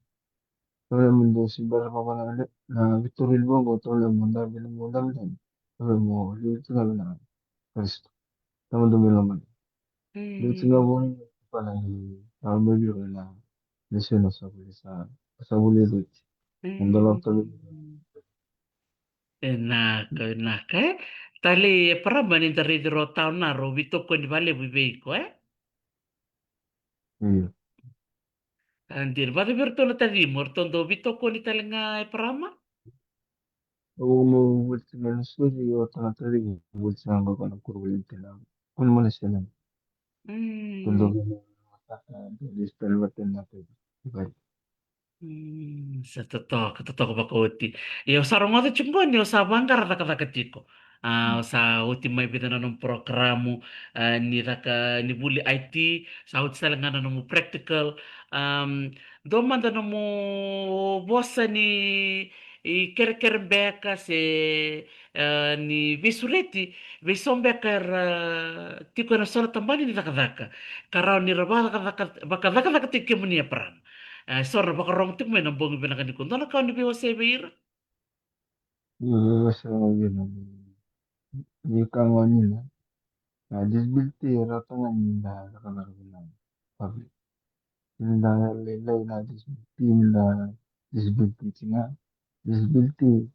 Tole mo dau si bara pa na le na Victoria Libogo, tole mo da vile mo da vile. Tole mo liu tu na na Kristo. Tamo do melo mai. Liu tu na mo ni pa na ni na mo liu na lesoni sa vuli sa sa vuli ruti. Mo da lo tole. E naka, e naka, e. Tale Eparama ni da raici ro tau na ro veitokoni valevu vei iko, e? Io. A dina, vata vei iratou na tacimu, eratou dau veitokoni tale ga Eparama? O mo vulici ga na suri, o tana tacimu vulici ga qo na kuru vulici na. Kuni mo na sena. Kuni do vei na mataka, do vei spel vata na tacimu. Vale. Mm, sa totoka, totoka vakaoti. Ia, au sa rogoca tiko qo ni o sa vaqara cakacaka tiko. A, o sa oti mai vica na nomu porokaramu, a, ni caka, ni vuli I T, sa oti tale ga na nomu practical. Am, dua mada nomu vosa ni, i kerekere beka se, a, ni veisureti, vei so beka era tiko ena so na tabana ni cakacaka. Ka rawa ni ra vakacakacaka, vakacakacaka tiko kemuni Eparama. E, so ra vakarogo tiko mai na bogi vinaka nikua. Dua na ka o ni veiwasei vei ira? Io, veiwasei vei ira. Ni ka goni na. Na disability e rauta ga ni da cakacaka vei na public. Ni da lailai na disability, ni da disability tiko ga. Disability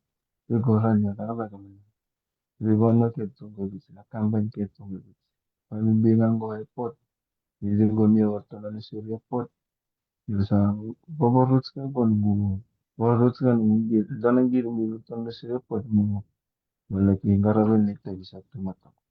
e ko rawa ni da cakacaka vei na. Veivanua kece tu qo e Viti, na kabani kece tu qo e Viti. Vakabibi ga qo airport. Ni qo mai o ratou na Nausori Airport. Io sa vakarorogo tiko qo noqu, vakarorogo tiko noqu qiri, dua na qiri mai ratou na Nausori Airport mo, mo laki qarava na itavi sa tu mataqu.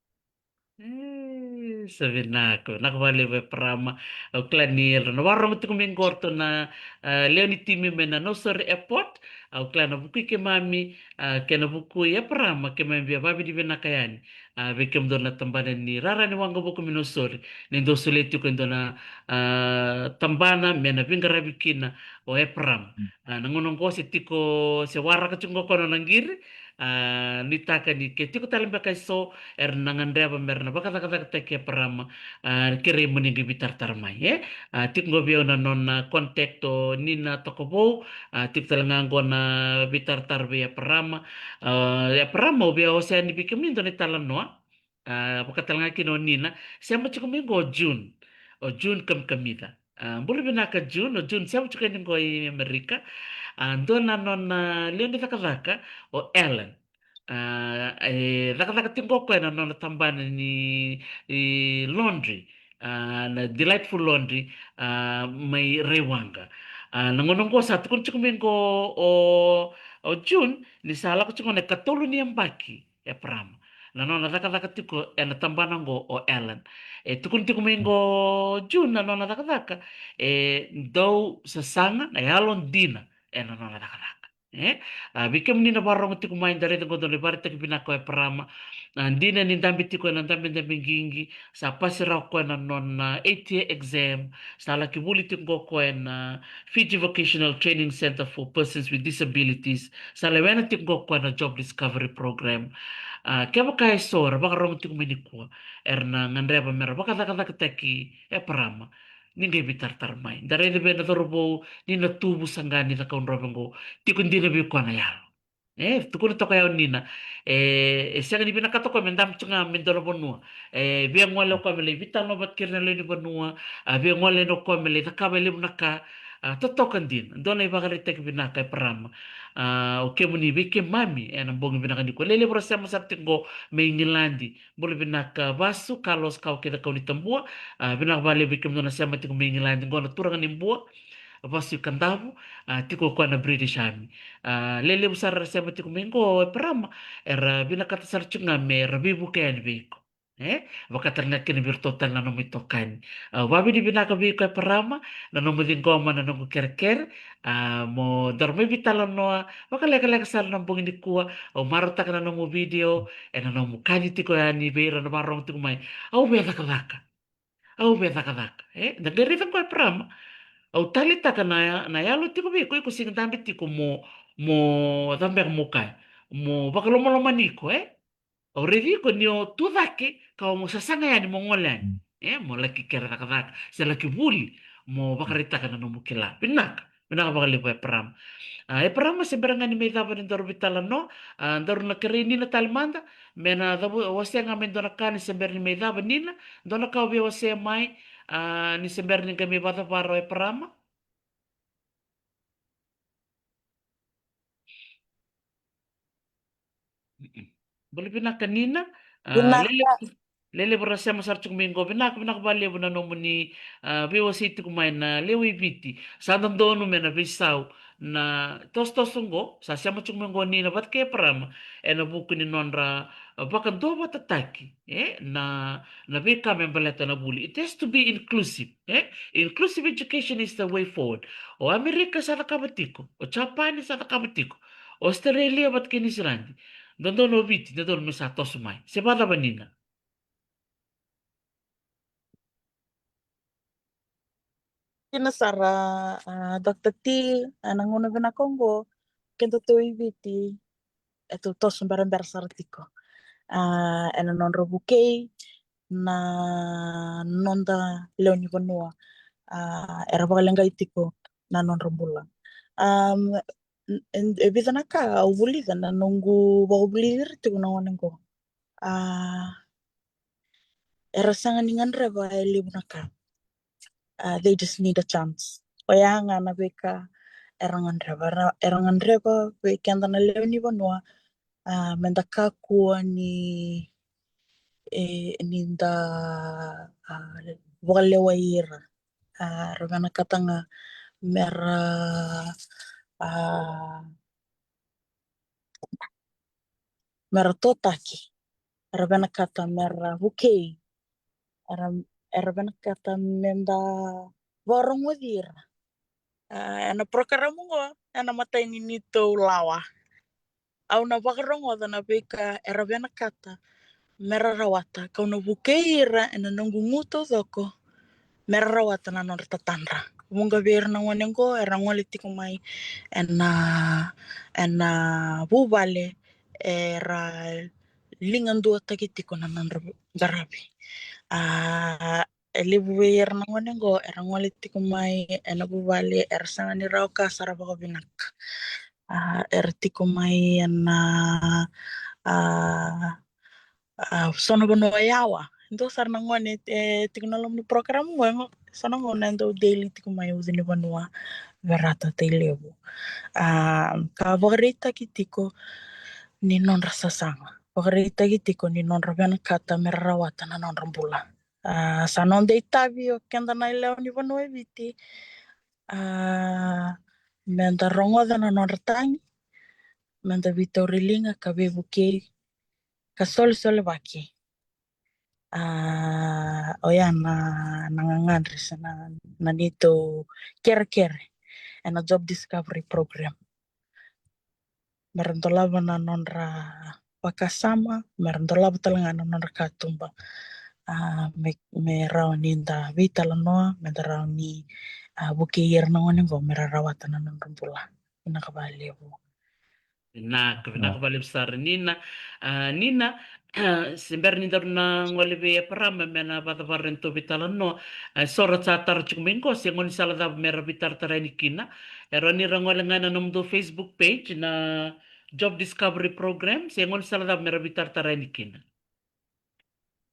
E, sa vinaka, vinaka vakalevu Eparama. Au kila ni era na vakarorogo tiko mai qo ratou na, a, lewe ni timi mai na Nausori Airport. Au kila na vukui keimami, a, kei na vukui Eparama, keimami via vakavinavinaka yani, a, vei kemudou na tabana ni rara ni waqavuka mai Nausori, ni dou solia tiko e dua na, a, tabana me na veiqaravi kina o Eparama. Mm. A, na gauna oqo se tiko, se waraka tiko qo o koya na nona qiri, a, nuitaka ni ke tiko tale beka eso era na gadreva me ra na vakacakacakataki Eparama, a, kerei mo ni qai veitaratara mai, e? A, tiko qo vei au na nona contact o Nina Tokovou, a, tiko tale ga qo na veitaratara vei Eparama. A, Eparama, au via wasea yani vei kemuni e dua na italanoa. A, vaka tale ga kina o Nina, sema tiko mai qo o June. O June Kamikamica. A, bula vinaka June, o June sema tiko yani qo i Amerika. A, dua na nona lewe ni cakacaka o Alan. A, e cakacaka tiko qo o koya na nona tabana ni, i, laundry. A, na Delightful Laundry, a, mai Raiwaqa. A, na gauna qo sa tukuni tiko mai qo o, o June ni sa lako tiko na ikatolu ni yabaki Eparama na nona cakacaka tiko ena tabana qo o Alan. E tukuni tiko mai qo o June na nona cakacaka, e dau sasaga na yalodina ena nona cakacaka. E, a, vei kemuni na vakarorogo tiko mai, da raica qo dua na ivakaraitaki vinaka o Eparama. A, dina ni dabe tiko ena dabedabe qiqi, sa pasi rawa o koya na nona eight year exam, sa laki vuli tiko qo o koya ena Fiji Vocational Training Centre for Persons with Disabilities, sa lewena tiko qo o koya na Job Discovery Program. A, kevaka eso era vakarorogo tiko mai nikua, era na gadreva me ra vakacakacakataki Eparama, ni qai veitaratara mai. Da raica vei na cauravou ni na tuvu saqa ni Cakaudrove qo, tiko dina vei koya na yalo. E tukuna toka ya o Nina, e, e sega ni vinakata o koya me dabe tu ga mai dua na vanua. E via gole o koya me lai veitalanoa vata kei ira na lewe ni vanua, a, via gole o koya me lai cakava e levu na ka. A, totoka dina, dua na ivakaraitaki vinaka Eparama. A, o kemuni vei keimami ena bogi vinaka nikua. Lelevu ra sema sara tiko qo mai Igiladi. Bula vinaka Vasu, Carlos, Kau kei Cakau ni Tabua. A, vinaka vakalevu vei kemudou na sema tiko mai Igiladi qo, na turaga ni Bua, Vasu i Kadavu. A, tiko o koya na British Army. A, lelevu sara era sema tiko mai qo Eparama, era vinakata sara tiko ga me ra veivuke yani vei iko. E, vaka tale ga kina vei iratou tale na nomu itokani. A, vakavinavinaka vei iko Eparama na nomu ciqoma na noqu kerekere. A, mo daru mai veitalanoa vakalekaleka sara na bogi nikua. Au marautaka na nomu video, ena nomu kaci tiko yani vei ira na vakarorogo tiko mai. Au via cakacaka. Au via cakacaka. E, da qai raica qo Eparama. Au taleitaka na, na yalo tiko vei iko, iko sega ni dabe tiko mo, mo, cava beka mo kaya, mo vakalomalomani iko, e? Au raici iko ni o tu cake ka o mo sasaga yani mo gole yani. Mm. E, mo laki kere cakacaka, se laki vuli, mo vakaraitaka na nomu kila. Vinaka. Vinaka vakalevu Eparama. A, Eparama, se bera ga ni mai cava ni daru veitalanoa, a, daru na kerei Nina tale mada me na cavu, wasea ga mai dua na ka ni se bera ni mai cava Nina, dua na ka o via wasea mai, a, ni se bera ni qai mai vakacavara o Eparama. Mm-mm. Bula vinaka Nina. A, vinaka. Lele, lelevu ra sema sara tiko mai qo. Vinaka, vinaka vakalevu na nomuni, a, veiwasei tiko mai na lewe i Viti. Sa dodonu me na veisau na tosotoso qo, sa sema tiko mai qo Nina vata kei Eparama ena vuku ni nodra, a, vakaduavatataki, e, na, na veika me baleta na vuli. It has to be inclusive, e? Inclusive education is the way forward. O Amerika sa cakava tiko, o Japani sa cakava tiko, Australia vata kei Niusiladi. Dodonu o Viti, dodonu me sa toso mai. Se vakacava Nina? Dina sara, a, Doctor T, a, na gauna vinaka oqo, kedatou i Viti, e tou toso berabera sara tiko. A, ena nodra vukei na noda lewe ni vanua. A, era vakaleqai tiko na nodra bula. Am, n-, n-, e vica na ka au vulica na noqu vakavulici ira tiko na gone oqo. A, era sega ni gadreva e levu na ka. A, they just need a chance. Oya ga na veika era gadreva. Era, era gadreva vei keda na lewe ni vanua, a, meda kakua ni, e, ni da, a, vakalewai ira. A, ra vinakata ga mera, a, mera totaki. era vinakata mera vukei, era, era vinakata meda vakarogoci ira. A, ena porokaramu oqo, ena imatai ni neitou lawa, au na vakarogoca na veika era vinakata mera rawata, kau na vukei ira ena noqu gu taucoko mera rawata na nodra tatadra. Vuqa vei ira na gone oqo era gole tiko mai ena, ena vuvale era ligaduataki tiko na nodra qaravi. A, e levu vei ira na gone oqo era gole tiko mai ena vuvale era sega ni rawa ka sara vakavinaka. A, era tiko mai ena, a, a, so na vanua yawa. Dua sara na gone e tiko na loma ni program oqo, e go-, so na gone e dau daily tiko mai ucu ni vanua, Verata, Tailevu. A, ka vakaraitaki tiko ni nodra sasaga, vakaraitaki tiko ni nodra vinakata mera rawata na nodra bula. A, sa noda itavi o keda na yalewa ni vanua e Viti, a, meda rogoca na nodra tagi, meda veitauriliga ka veivukei ka solesolevaki. A, oya na, na gagadre se na, na neitou kerekere ena Job Discovery Program. Mera dolava na nodra vakasama, mera dolava tale ga na nodra katuba. A, me, me rawa ni da veitalanoa, meda rawa ni, a, vukei ira na gone oqo mera rawata na nodra bula. Vinaka vakalevu. Vinaka, vinaka vakalevu sara Nina. A, Nina, se bera ni daru na gole vei Eparama me na vakacavara na neitou veitalanoa, a, so ra sa tara tiko mai qo, se gaunisala cava mera veitaratara yani kina? E rawa ni ra gole ga ena nomudou Facebook page na Job Discovery Program, se gaunisala cava mera veitaratara yani kina?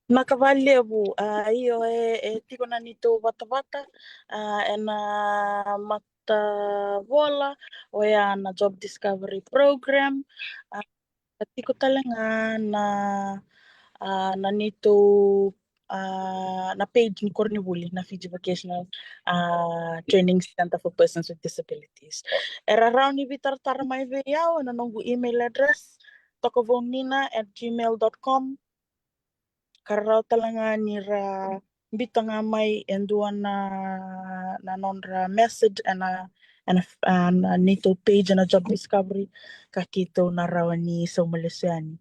Vinaka vakalevu. A, io, e, e tiko na neitou vatavata, a, ena matavola, oya na Job Discovery Program. A, tiko tale ga na, a, na neitou, a, na page ni koronivuli na Fiji Vocational, a, Training Center for Persons with Disabilities. Era rawa ni veitaratara mai vei au ena noqu email address, tokavaunina at gmail dot com. Ka ra rawa tale ga ni ra biuta ga mai e dua na, na nodra message ena, ena, a, na neitou page ena Job Discovery, ka keitou na rawa ni sauma lesu yani,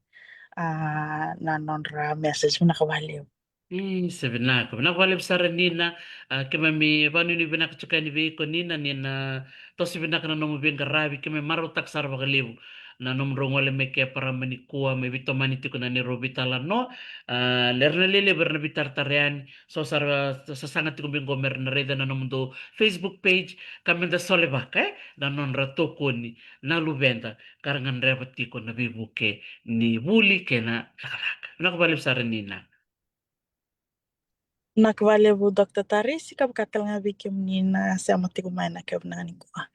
a, na nodra message. Vinaka vakalevu. Mm, se vinaka. Vinaka vakalevu sara Nina. A, keimami vakanuinui vinaka tiko yani vei iko Nina, ni na toso vinaka na nomu veiqaravi, keimami marautaka sara vakalevu na nomudrau gole mai kei Eparama nikua me veitomani tiko na neirau veitalanoa. A, era na lelevu era na veitaratara yani, so sa ra sasaga tiko mai qo mera na raica na nomudou Facebook page, ka meda solevaka, e, na nodra tokoni na luveda ka ra gadreva tiko na veivuke ni vuli kei na cakacaka. Vinaka vakalevu sara Nina. Vinaka vakalevu Doctor Tarisi, ka vaka tale ga vei kemuni na sema tiko mai ena yakavi nikua.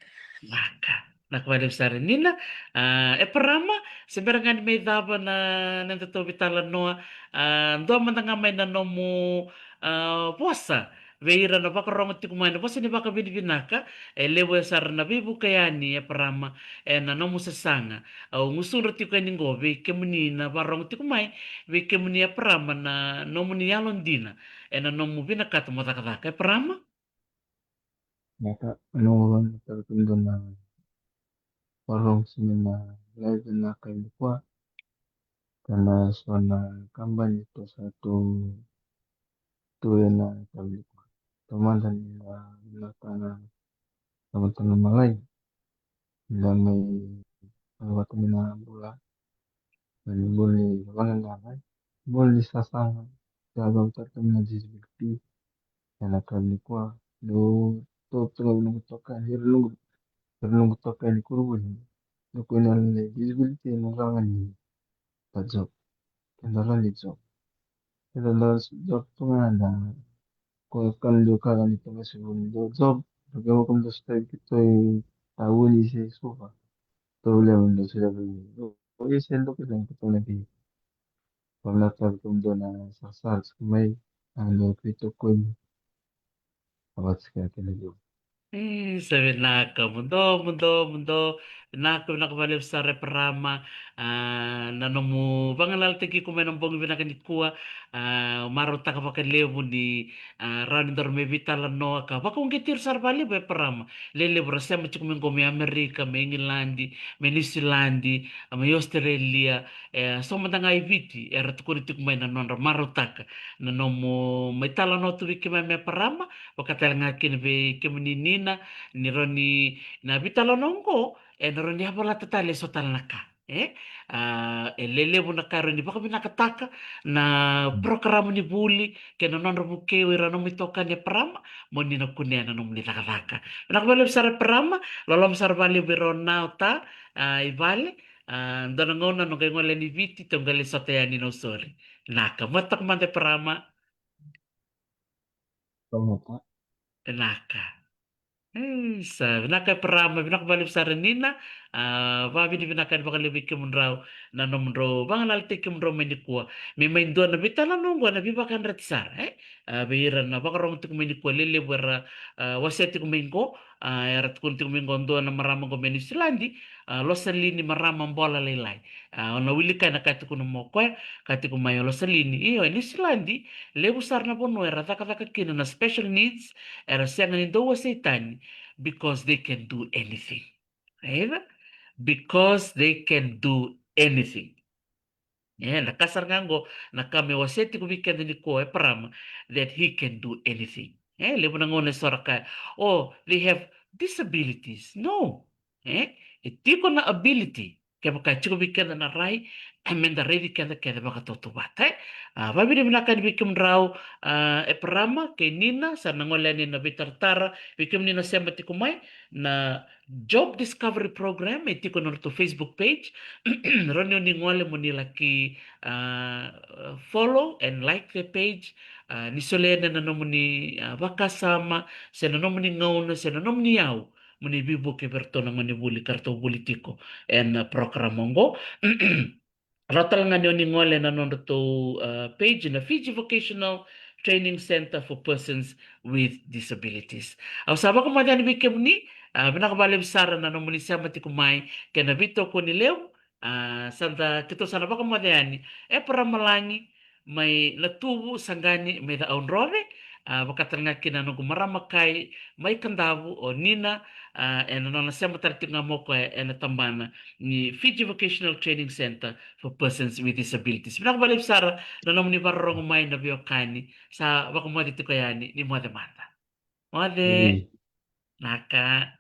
Vinaka. Vinaka vakalevu sara Nina. A, Eparama, se bera ga ni mai cava na, na nodatou veitalanoa, a, dua mada ga mai na nomu, a, vosa vei ira na vakarogo tiko mai na vosa ni vakavinavinaka, e levu sara na veivuke yani Eparama ena nomu sasaga. Au gusudra tiko yani qo vei kemuni na vakarogo tiko mai, vei kemuni Eparama na nomuni yalodina ena nomu vinakata mo cakacaka. Eparama? Vinaka, au na vakarogo tiko na vakarogo sara ena live ena yakavi nikua. Kena so na kabani tou sa tu, tu ena yakavi nikua. Taumada ni na vinaka na tamata na malai. Da mai vata mai na bula. Mai bula ni vagagana. Bula ni sasaga. Sa vata mai na disability. Ena yakavi nikua. Dou totoka vinaka toka. Ira noqu, ira noqu toka ni koronivuli. Dou kua ni na disability na rawa ni da job. Keda rawa ni job. Keda rawa ni job tu ga da ko kana dua ka ni toka se vuni dua job. Ke mo kam da sotavi keitou i Tauni se Suva. Tou levu dua se levu. Oi se dua keitou na keitou na kei. Kam na tavi kam dua na sarasara se mai. A dua keitou koni. Awa tiko kena dua. E, sa vinaka, muduo, muduo, muduo. Vinaka, vinaka vakalevu sara e Parama, a, na nomu vagalalataki iko mai na bogi vinaka nikua, a, marautaka vakalevu ni, a, rawa ni daru mai veitalanoa ka vakauqeti ira sara vakalevu e Parama. Lelevu ra sema tiko mai qo mai Amerika, mai Igiladi, mai Niusiladi, a, mai Australia, e, so mada ga i Viti, era tukuna tiko mai na nodra marautaka na nomu mai talanoa tu vei keimami e Parama, vaka tale ga kina vei kemuni Nina, ni rawa ni na veitalanoa oqo, e na rawa ni yavalata tale e so tale na ka. E, a, e lelevu na ka e rawa ni vakavinakataka na porokaramu ni vuli kei na nodra vukei o ira na nomu itokani e Parama, mo ni na kunea na nomuni cakacaka. Vinaka vakalevu sara e Parama, loloma sara vakalevu vei rau na ota, a, i vale, a, dua na gauna noqu qai gole yani i Viti, tou qai lai sota yani Nausori. Vinaka, mo toka mada e Parama. Vinaka. Isa, vinaka e Parama, vinaka vakalevu sara Nina, a, vakavinavinaka yani vakalevu vei kemudrau, na nomudrau vagalalataki kemudrau mai nikua. Me mai dua na veitalanoa oqo na veivakayadrati sara, e? A, vei ira na vakarogo tiko mai nikua lelevu era, a, wasea tiko mai qo, a, era tukuna tiko mai qo dua na marama qo mai Niusiladi, a, Losalini Marama Bola Lailai. A, o na wilika na ka e tukuna mo koya, ka tiko mai o Losalini. Io, e Niusiladi, levu sara na vanua era cakacaka kina na special needs, era sega ni dau wasei tani, because they can do anything. Right? Because they can do anything. E, na ka sara ga qo, na ka me wasea tiko vei keda nikua e Parama, that he can do anything. E, levu na gauna e so ra kaya, oh, they have disabilities. No. E, e tiko na ability, kevaka e tiko vei keda na rai, e me da raici keda kece vakatautauvata, e. A, vakavinavinaka yani vei kemudrau, a, e Parama kei Nina, sa na gole yani na veitaratara, vei kemuni na sema tiko mai, na Job Discovery Program, e tiko na nodratou Facebook page. Rawa ni o ni gole mo ni laki, a, follow and like the page. A, ni solia yani na nomuni, a, vakasama, se na nomuni gauna, se na nomuni yau, mo ni veivuke vei iratou na gone vuli ka ratou vuli tiko ena, a, program oqo. Rawa tale ga ni o ni gole na nodratou, a, page na Fiji Vocational Training Centre for Persons with Disabilities. Au sa vakamoce yani vei kemuni, a, vinaka vakalevu sara na nomuni sema tiko mai kei na veitokoni levu, a, sa da keitou sa na vakamoce yani e Parama Lagi, mai Natuvu, Saqani, mai Cakaudrove, a, vaka tale ga kina na noqu marama kai mai Kadavu, o Nina, a, ena nona sema tale tiko ga mo koya ena tabana ni Fiji Vocational Training Centre for Persons with Disabilities. Vinaka vakalevu sara na nomuni vakarorogo mai na veiwekani, sa vakamoce tiko yani, ni moce mada. Moce. Mm. Naka.